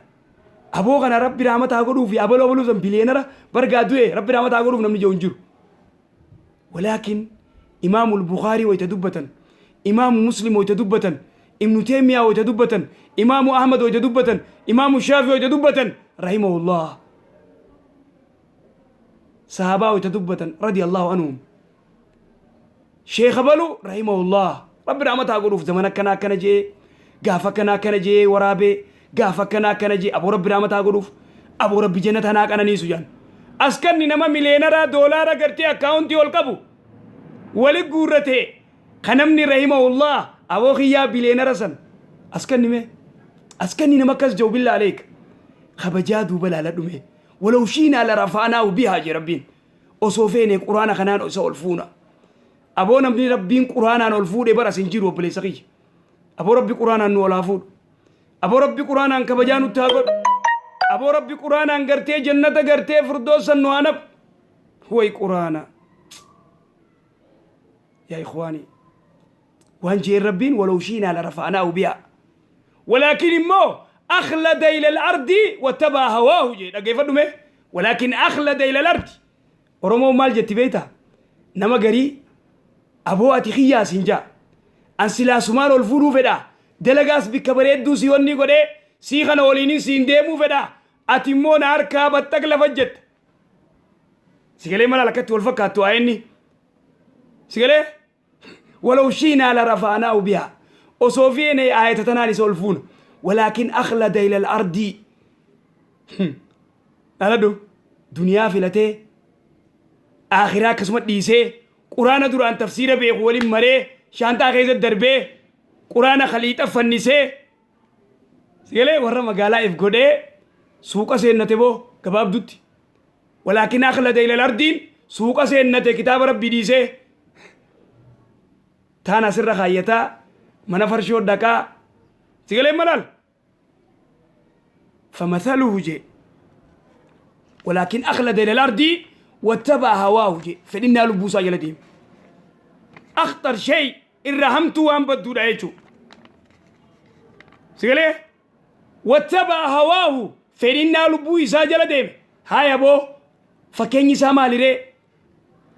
Aboo kana Rabbi rahmata haa godhuu fi abaloo abaluu san biliyeenara bargaa du'e Rabbi rahmata haa godhuuf namni jiru hin jiru. ولكن إمام البخاري wayta dubbatan, إمام مسلم wayta dubbatan, ابن تيمية wayta dubbatan, إمام أحمد wayta dubbatan, إمام الشافعي wayta dubbatan رحمه الله, sahaabaa wayta dubbatan رضي الله عنهم, sheekha balu رحمه الله Rabbi rahmata haa godhuuf zamana akkana akkana jee, gaafa akkana akkana jee waraabee, gaafa akkana akkana jee, aboo Rabbi rahmata haa godhuuf, aboo Rabbi jannata naa qananiisu jaan. Askanni nama miliyeenaraa doolaara gartee akkaawuntii ol qabu wali guurrate ka namni رحمه الله aboo kiyyaa biliyeenara san askanni mee askanni nama akkas jiru بالله عليك kabajaa duuba laaladhu mee. ولو شئنا لرفعناه بها jee Rabbiin. Osoo feene quraana kanaan isa ol fuuna. Aboo namni Rabbiin quraanaan ol fuudhe bara sin jiru. Obboleessa kiyya, aboo Rabbi quraanaan nu ol haa fuudhu. Aboo Rabbi quraanaan kabajaa nutti haa godhu. Aboo Rabbi quraanaan gartee jannata gartee firdoosan nu haa naqu. Way quraana يا إخواني. Waan jeen Rabbiin ولو شئنا لرفعناه بها ولكن immoo أخلد إلى الأرض واتبع هواه jee. Dhaggeeffadhu mee. ولكن أخلد إلى الأرض. Oromoo maal jetti beeyta? Nama garii aboo ati kiyyaas hin jaa an silaa sumaan ol fuudhuu fedha, dalagaas bikka bareedduu si wanni godhee sii kana waliinin siin deemuu fedha, ati immoo na harkaa baxxaq lafa jetta. Sigalee mala lakkatti wal fakkaattu ayenni sigalee. ولو شئنا لرفعناه بها osoo feene aayata tanaan isa ol fuuna. ولكن أخلد إلى الأرض. Dhaladhu duniyaa filatee aakhiraa akkasuma dhiisee quraana duraan tafsiira beeku waliin maree shaantaa keessa darbee quraana khaliixa fannisee sigalee warra magaalaa if godhee suuqa seennate boo gabaabdutti. ولكن أخلد إلى الأرض suuqa seennate kitaaba Rabbii dhiisee taan asirra kaayyataa mana farshoo dhaqaa sigalee malaal. فمثله jee ولكن أخلد إلى الأرض واتبع هواه jee fedhinnaa lubbuu isaa jala deeme. Akhtar shay irra hamtuu waan badduudha jechuudha. Sigalee wattabaa hawaahu fedhinnaa lubbuu isaa jala deeme. Haaya boo fakkeenyi isaa maaliree?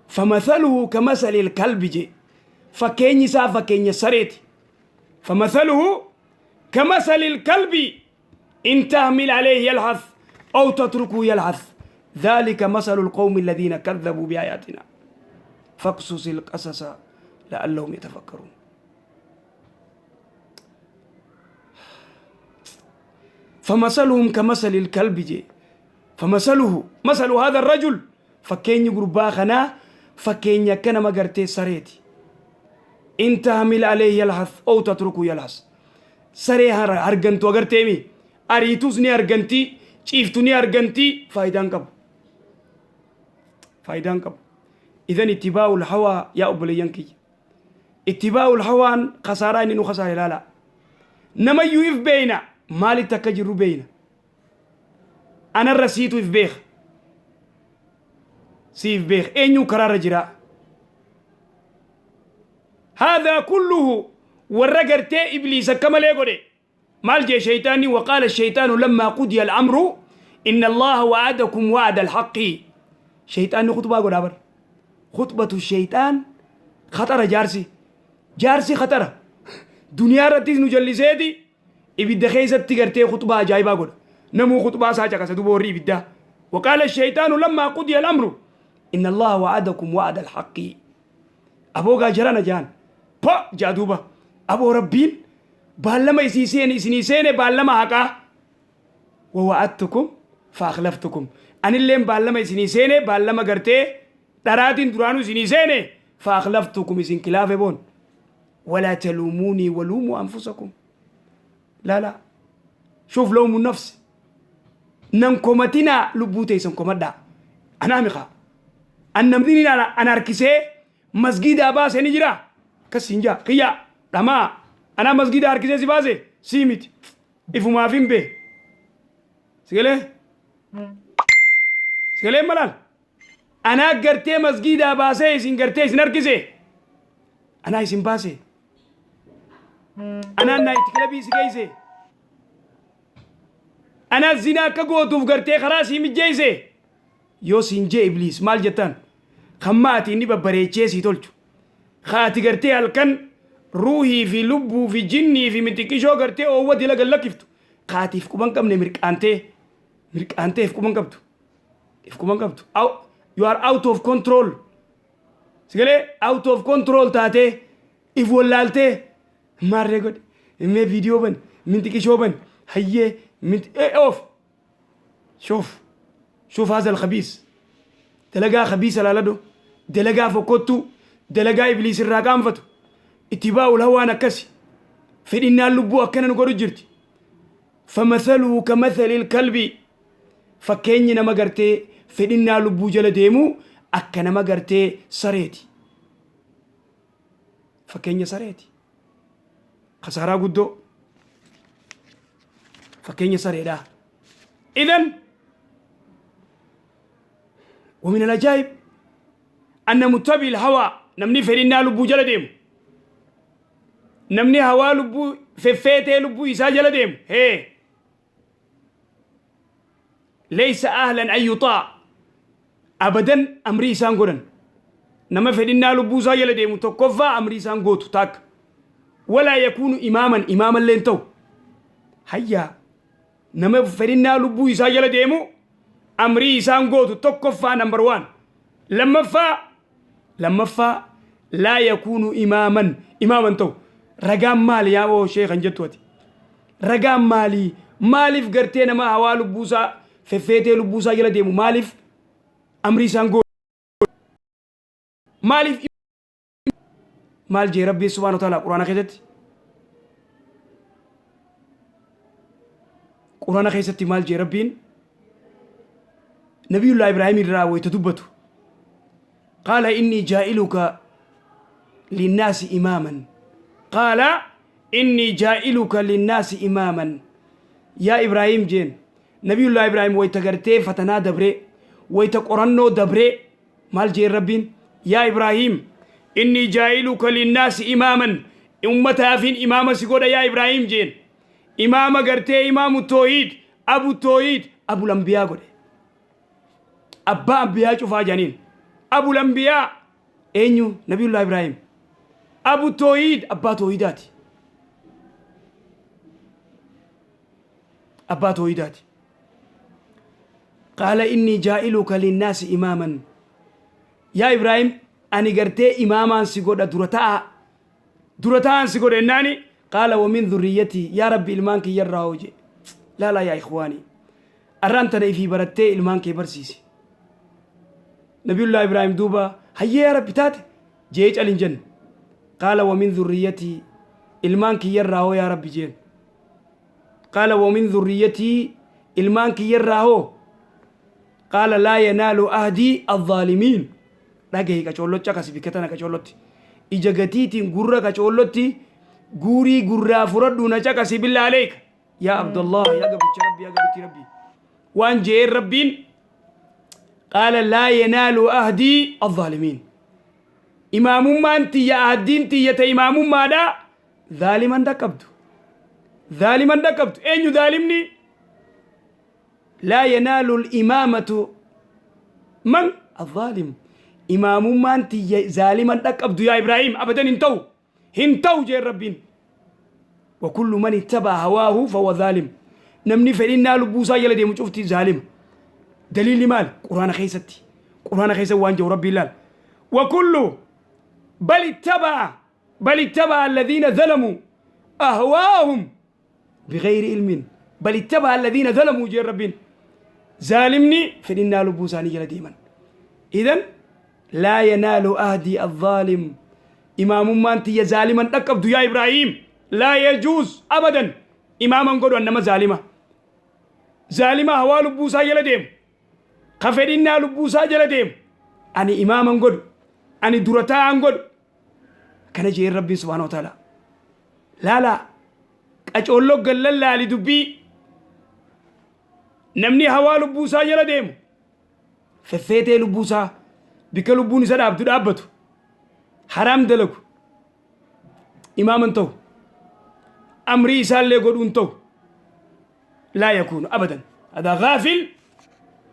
Famathaluhu kamasalil kalbi jee. Fakkeenyi isaa fakkeenya sareeti. Famathaluhu kamasalil kalbi in tahmil alayhi yalhath aw tatrukuhu yalhath. Dhalika masalul qawmi alladhina kadhabuu biayatina. Faqsusil qasasa la'allahum yatafakkaruun. فمثلهم كمثل الكلب جي فمثله مثل هذا الرجل fakkeenyi gurbaa kanaa fakkeenya akka nama gartee sareeti. In tahmil alayhi yalhath aw tatruku yalhas. Saree hargantu agarteemi ariitus ni arganti ciiftu ni arganti faayidaan qabu. Faayidaan qabu. Idan ittibaa'ul hawaa yaa obboleeyyan kiyya. Ittibaa'ul hawaan khasaaraa inni nu khasaare ilaalaa. Namayyuu if beeyna maalitti akka jirru beeyna. Anarra siitu if beeka. Siif beeka eenyuu karaarra jiraa. Haadhaa kulluhu warra gartee ibliis akka malee godhe. Maal jee shaytaanni waqaala shaytaanu lammaa qudiya al'amru inna allaha wa'adakum wa'ada alhaqqi. Shaytaanni khutbaa godhaa bar. Khutbatu shaytaan khaxara jaarsi. Jaarsi khaxara. Duniyaa irrattis nu jalliseeti ibidda keessatti gartee khuxbaa ajaa'ibaa godha. Namuu khuxbaa isaa caqasa duuba warri ibiddaa. Waqaala shaytaanu lammaa qudiya al-amru inna Allaha wa'adakum wa'ada al-haqqi. Aboo gaa jarana jaan. Po jaa duuba. Aboo Rabbiin baallama isii seene isinii seene baallama haqaa. Wa wa'adtukum fa akhlaftukum. Anilleen baallama isinii seene baallama gartee dharaatiin duraanuu isinii seene fa akhlaftukum isin kilaafe boon. Walaa taluumuunii waluumuu anfusakum. Laalaa. Shuuf lawmu nafsi. Nan komatinaa lubbuu teessan komadhaa. Anaa miqaa. An namni ni ana harkisee masgiidaa baase ni jira. Akkas siin jaa. Kiyyaa dhamaa. Anaa masgiidaa harkisee si baase sii miti. Ifumaaf hin bee. Sigalee? Sigalee malaal? Anaa gartee masgiidaa baasee isin gartee isin harkise. Anaa isin baase. Anaan naayit kilabii si geesse. Anaa zinaa akka gootuuf gartee karaa sii mijjeesse. Yoo siin jee ibliis maal jettaan? Kan maati inni babbareechee sii tolchu. Kaati gartee halkan ruuhii fi lubbuu fi jinnii fi mixiqqishoo gartee oowwa dila gad lakkiftu. Kaatiif quban qabne mirqaantee mirqaantee if quban qabdu. If quban qabdu. You are out of control. Sigalee out of control taatee if wallaaltee maarree godhe mee viidiyoo bani minxiqishoo bani hayyee minti off shuf shuf haza alkhabiis dalagaa khabiisa laaladhu dalagaa fokkottuu dalagaa ibliis irraa qaanfatu ittibaa'ul hawaan akkasi fedhinnaan lubbuu akkana nu godhu jirti famathaluhu kamathali ilkalbi Fakkeenyi nama gartee fedhinnaa lubbuu jala deemuu akka nama gartee sareeti. Fakkeenya sareeti. Kasaaraa guddoo. Fakkeenya sareedhaa. Idan ومن العجائب أن متبع الهوى namni fedhinnaa lubbuu jala deemu namni hawaa lubbuu feffeetee lubbuu isaa jala deemu hee Laysa ahlan an yuxaa'a abadan amrii isaan godhan nama fedhinnaa lubbuu isaa jala deemu tokkoffaa amrii isaan gootu taakka walaa yakuunu imaaman imaamallee hin ta'u hayyaa nama fedhinnaa lubbuu isaa jala deemu amrii isaan gootu tokkoffaa number one lammaffaa lammaffaa laa yakuunu imaaman imaaman ta'u ragaan maali yaa oo sheekan jettu ati ragaan maali maaliif gartee nama hawaa lubbuusaa feffeetee lubbuusaa jala deemu maaliif amrii isaan gootu maaliif maal jee rabbiin subhaanahu wa ta'ala quraana keessatti quraana keessatti maal jee rabbiin nabiyullaa ibraahim irraa wayta dubbatu qaala innii jaa'iluka linnaasi imaaman qaala innii jaa'iluka linnaasi imaaman yaa ibraahim jeen nabiyullaa ibraahim wayta gartee fatanaa dabree wayta qorannoo dabree Maal jeen Rabbiin? Yaa Ibraahiim! Innii jaa'iluka linnaasi imaaman, ummataafin imaama si godha yaa Ibraahim jeen. Imaama gartee imaamu toohiid, abu toohiid, abul anbiyaa godhe. Abbaa anbiyaa cufaa janiin. Abul anbiyaa eenyu? Nabiyullah Ibraahim. Abu toohiid, abbaa toohiidaati. Abbaa toohiidaati. Qaala innii jaa'iluka linnaasi imaaman. Yaa Ibraahim, ani gartee imaamaan si godha, dura ta'aa. Dura ta'aan si godha jennaani, qaala wa min dhurriyyatii, yaa Rabbi, ilmaan kiyyarraa hoo jee. Laalaa yaa ikhwaanii. Arraan tana ifii barattee ilmaan kee barsiisi. Nabiyullah Ibraahim duuba hayyee yaa Rabbi taate jee cal hin jenne. Qaala wa min dhurriyyatii, ilmaan kiyyarraa hoo yaa Rabbi jeen. Qaala wa min dhurriyyatii, ilmaan kiyyarraa hoo? Qaala laa yanaalu ahdii azzaalimiin. Dhagahi qacoollocha kasi bikka tana qacoollotti. Ija gatiitiin gurra qacoollotti guurii gurraa furadhu na caqasi billaa aleeka. Yaa Abdallah, yaa gabricha Rabbi, yaa gabritti Rabbi. Waan je'een Rabbiin, qaala laa yanaalu ahdii azzaalimiin. Imaamummaan tiyya, ahdiin tiyya ta imaamummaadha zaaliman dhaqqabdu. Zaaliman dhaqqabdu. Eenyu zaalimni? Laa yanaalu imaamatu man azzaalim. Imaamummaan tiyya zaaliman dhaqqabdu yaa Ibraahim, abadan hin ta'u. Hin ta'u jeen Rabbiin. Wa kullu man ittabaa hawaahu fahuwa zaalim. Namni fedhinnaa lubbuu isaa jala deemu cufti zaalima. Daliilli maali? Quraana keessatti. Quraana keessa waan jiru Rabbiin laal. Wa kullu bal ittabaa bal ittabaa alladhiina zalamuu ahwaahum bighayri ilmin, bal ittabaa alladhiina zalamuu jeen Rabbiin. Zaalimni fedhinnaa lubbuu isaanii jala deeman. Idan laa yanaalu ahdii azzaalim, imaamummaan tiyya zaaliman dhaqqabdu yaa Ibraahim, laa yajuuz abadan. Imaaman godhu an nama zaalima, zaalima hawaa lubbuu isaa jala deemu, ka fedhinnaa lubbuu isaa jala deemu, ani imaaman godhu, ani dura taa'an godhu. Kana jeen Rabbiin subhaanahu wa ta'ala. Laalaa qacoolloo gallan laali dubbii. Namni hawaa lubbuu isaa jala deemu, feffeetee lubbuu isaa bikka lubbuun isa dhaabdu dhaabbatu, haraam dalagu, imaaman ta'u, amrii isaallee godhuun ta'u. Laa yakuunu abadan, hadaa gaafil,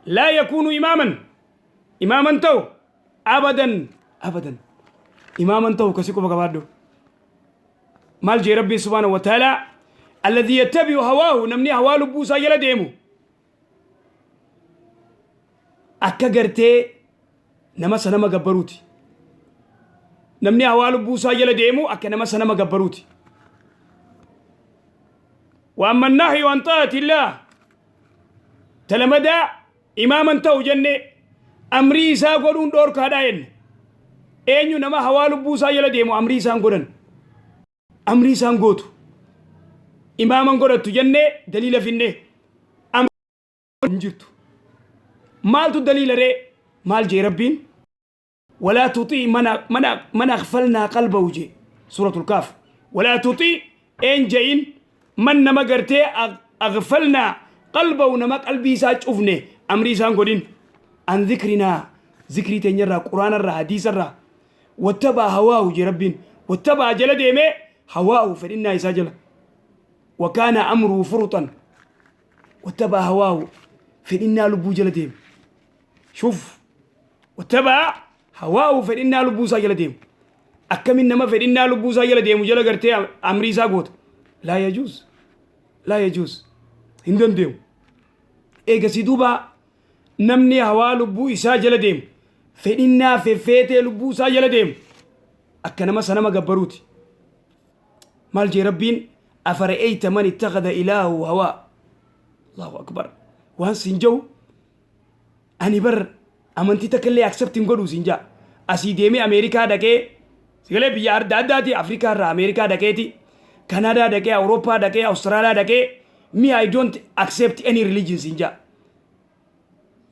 laa yakuunu imaaman, imaaman ta'u abadan, abadan imaaman ta'u. Kasi quba qabaadhu. Maal jee Rabbiin subhaanahu wa ta'ala? Alladhii yattabi'u hawaahu, namni hawaa lubbuu isaa jala deemu akka gartee nama sanama gabbaruuti. Namni hawaa lubbuu isaa jala deemu akka nama sanama gabbaruuti. Wa amma nahyu an ta'ati illaah, talamadaa imaaman ta'u jenne, amrii isaa godhuun dhoorkaadhaa jenne. Eenyu? Nama hawaa lubbuu isaa jala deemu amrii isaan godhan, amrii isaan gootu, imaaman godhattu jenne. Daliila finne hin jirtu. Maaltu daliila ree? Maal jee Rabbiin? Walaa tuxii man aghfalnaa qalbahu jee, suuratul Kaaf. Walaa tuxii een je'in, man nama gartee aghfalnaa qalbahu, nama qalbii isaa cufne, amrii isaan godhin, an zikrinaa, zikrii teenyarraa, quraanarraa, hadiisarraa, wattabaa hawaahu jee Rabbiin. Wattabaa jala deemee, hawaahu fedhinnaa isaa jala, wakaana amruhu furuxan, wattabaa hawaahu fedhinnaa lubbuu jala deeme. Shuf, wattabaa hawaahu fedhinnaa lubbuu isaa jala deemu. Akkamin nama fedhinnaa lubbuu isaa jala deemu jala gartee amrii isaa goota? Laa yajuuz, laa yajuuz, hin dandeemu. Eegasii duuba namni hawaa lubbuu isaa jala deemu, fedhinnaa feffeetee lubbuu isaa jala deemu, akka nama sanama gabbaruuti. Maal jee Rabbiin? Afara'eyta man ittakhadha ilaahu hawaa. Allahu akbar. Waan siin jedhu, ani bar amantii takka illee accept hin godhu siin jaa. Asii deemee Ameerikaa dhaqee, sigalee biyya adda addaati, Afrikaa irraa Ameerikaa dhaqeeti, Kanaadaa dhaqee, Awurooppaa dhaqee, Awustiraaliyaa dhaqee, me I don't accept any religion siin jaa.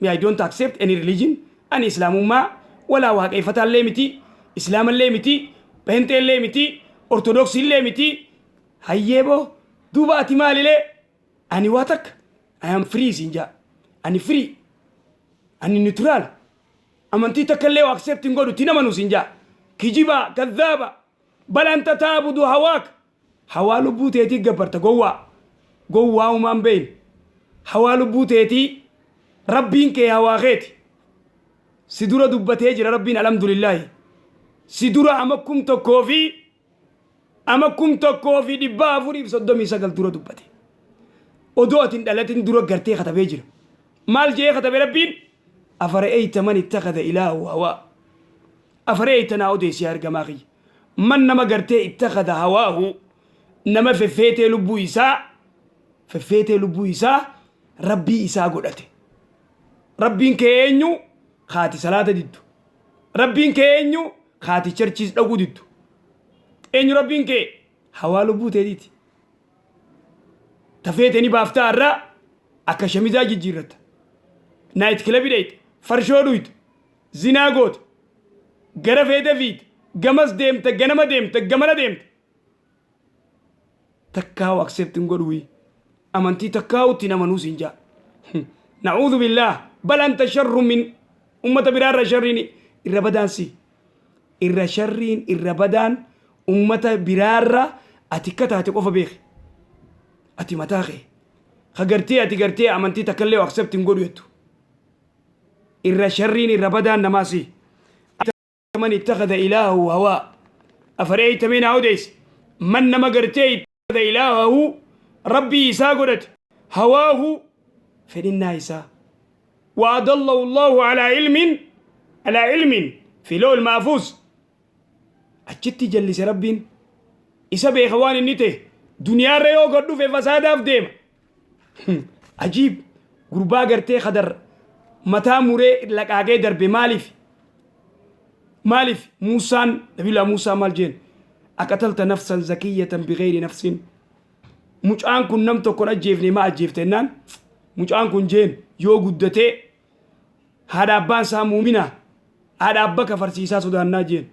Me I don't accept any religion. Ani islaamummaa walaa waaqeeffataallee miti, islaamallee miti, peenxeellee miti, ortodoksiillee miti. Hayyee boo, duuba ati maalilee? Ani waa takka, I am free siin jaa. Ani free. Ani neutral. Amantii takka illee accept hin godhu, itti namanu siin jaa. Kijibaa, kadhaaba. Bal anta ta'budu hawaak. Hawaa lubbuu teetii gabbarta gowwaa. Gowwaa umaan beeyne. Hawaa lubbuu teetii Rabbiin kee hawaa keeti. Si dura dubbatee jira Rabbiin alhamdulillaahi. Si dura ama 1000 fi ama 1439 dura dubbate. Odoo ati hin dhalatin dura gartee katabee jira. Maal je'ee katabe Rabbiin? Afara'eyta man ittakhadha ilaahu hawaa. Afara'eyta naa odeessi yaa ergamaa kiyya. Man nama gartee ittakhadha hawaahu nama feffeetee lubbuu isaa feffeetee lubbuu isaa Rabbii isaa godhate. Rabbiin kee eenyu? Kaati salaata diddu. Rabbiin kee eenyu? Kaati charchiis dhaquu diddu. Eenyu Rabbiin kee? Hawaa lubbuu teetiiti. Ta feete ni baaftaa irraa akka shamizaa jijjiirratta. Naayit kilabii dhayxa. Farshoo dhuyta. Zinaa goota. Gara feete fiita. Gamas deemta, ganama deemta, gamana deemta. Takkaawu accept hin godhuwi. Amantii takkaawu ittiin amanuu siin jaa. Na'uudhu billaah. Bal anta sharru min ummata biraarra sharriin irra badaan si. Irra sharriin irra badaan ummata biraarra ati akka taate qofa beeki. Ati mataa kee. Ka gartee ati gartee amantii takkallee accept hin godhu jettu. Irra sharriin irra badaan namaa si. Man ittakhadha ilaahahu hawaa. Afara'eyta mee naa odeysi. Man nama gartee ittakhadha ilaahahu Rabbii isaa godhate hawaahu fedhinnaa isaa. Wa adallahu Allahu alaa ilmin alaa ilmin fi lawhil mahfuuz. Achitti jallise Rabbiin. Isa beeka waan inni ta'e. Duniyaarra yoo gad dhufe fasaadaaf deema. Ajiib gurbaa gartee kadar mataa muree laqaaqee darbe maaliif? Maaliif Muusaan Nabiyyullaa Muusaa maal jeen? Aqatalta nafsan zakiyyatan bighayri nafsin. Mucaan kun nam tokkon ajjeefne maa ajjeefte jennaan mucaan kun jeen yoo guddatee haadha abbaan isaa muumina haadha abba kafarsiisaa sodaannaa jeen.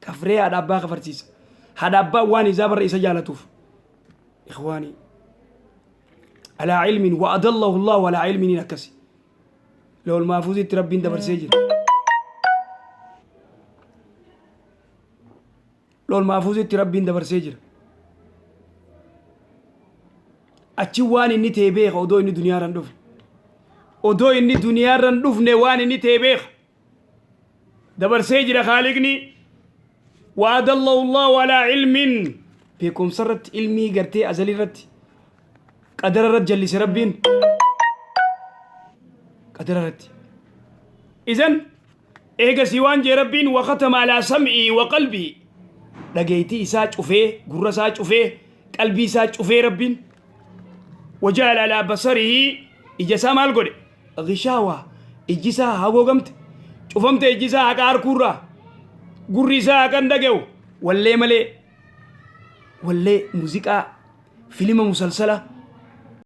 Kafree haadha abbaa kafarsiisa. Haadha abbaan waan isaa barra isa jaalatuuf. Ikhwaanii. Alaa ilmin wa adallahu Allahu alaa ilminiin akkasi. Lawal maafuuzitti Rabbiin dabarsee jira. Lawal maafuuzitti Rabbiin dabarsee jira. Achi waan inni ta'e beeka odoo inni duniyaarra hin dhufne. Odoo inni duniyaarra hin dhufne waan inni ta'e beeka. Dabarsee jira Khaaliqni. Wa adallahu Allahu alaa ilmin. Beekumsa irratti ilmii gartee azalii irratti qadara irratti jallise Rabbiin. Qadara irratti. Izan eegasii waan jee Rabbiin wa khatama alaa sam'ii wa qalbii. Dhageeytii isaa cufee gurra isaa cufee qalbii isaa cufee Rabbiin. Waja'ala alaa basarihi ija isaa maal godhe? Gishaawaa ijji isaa hagoogamte cufamte ijji isaa haqa harkuurraa gurri isaa haqa hin dhaga'u wallee malee wallee muuziqaa filima musalsala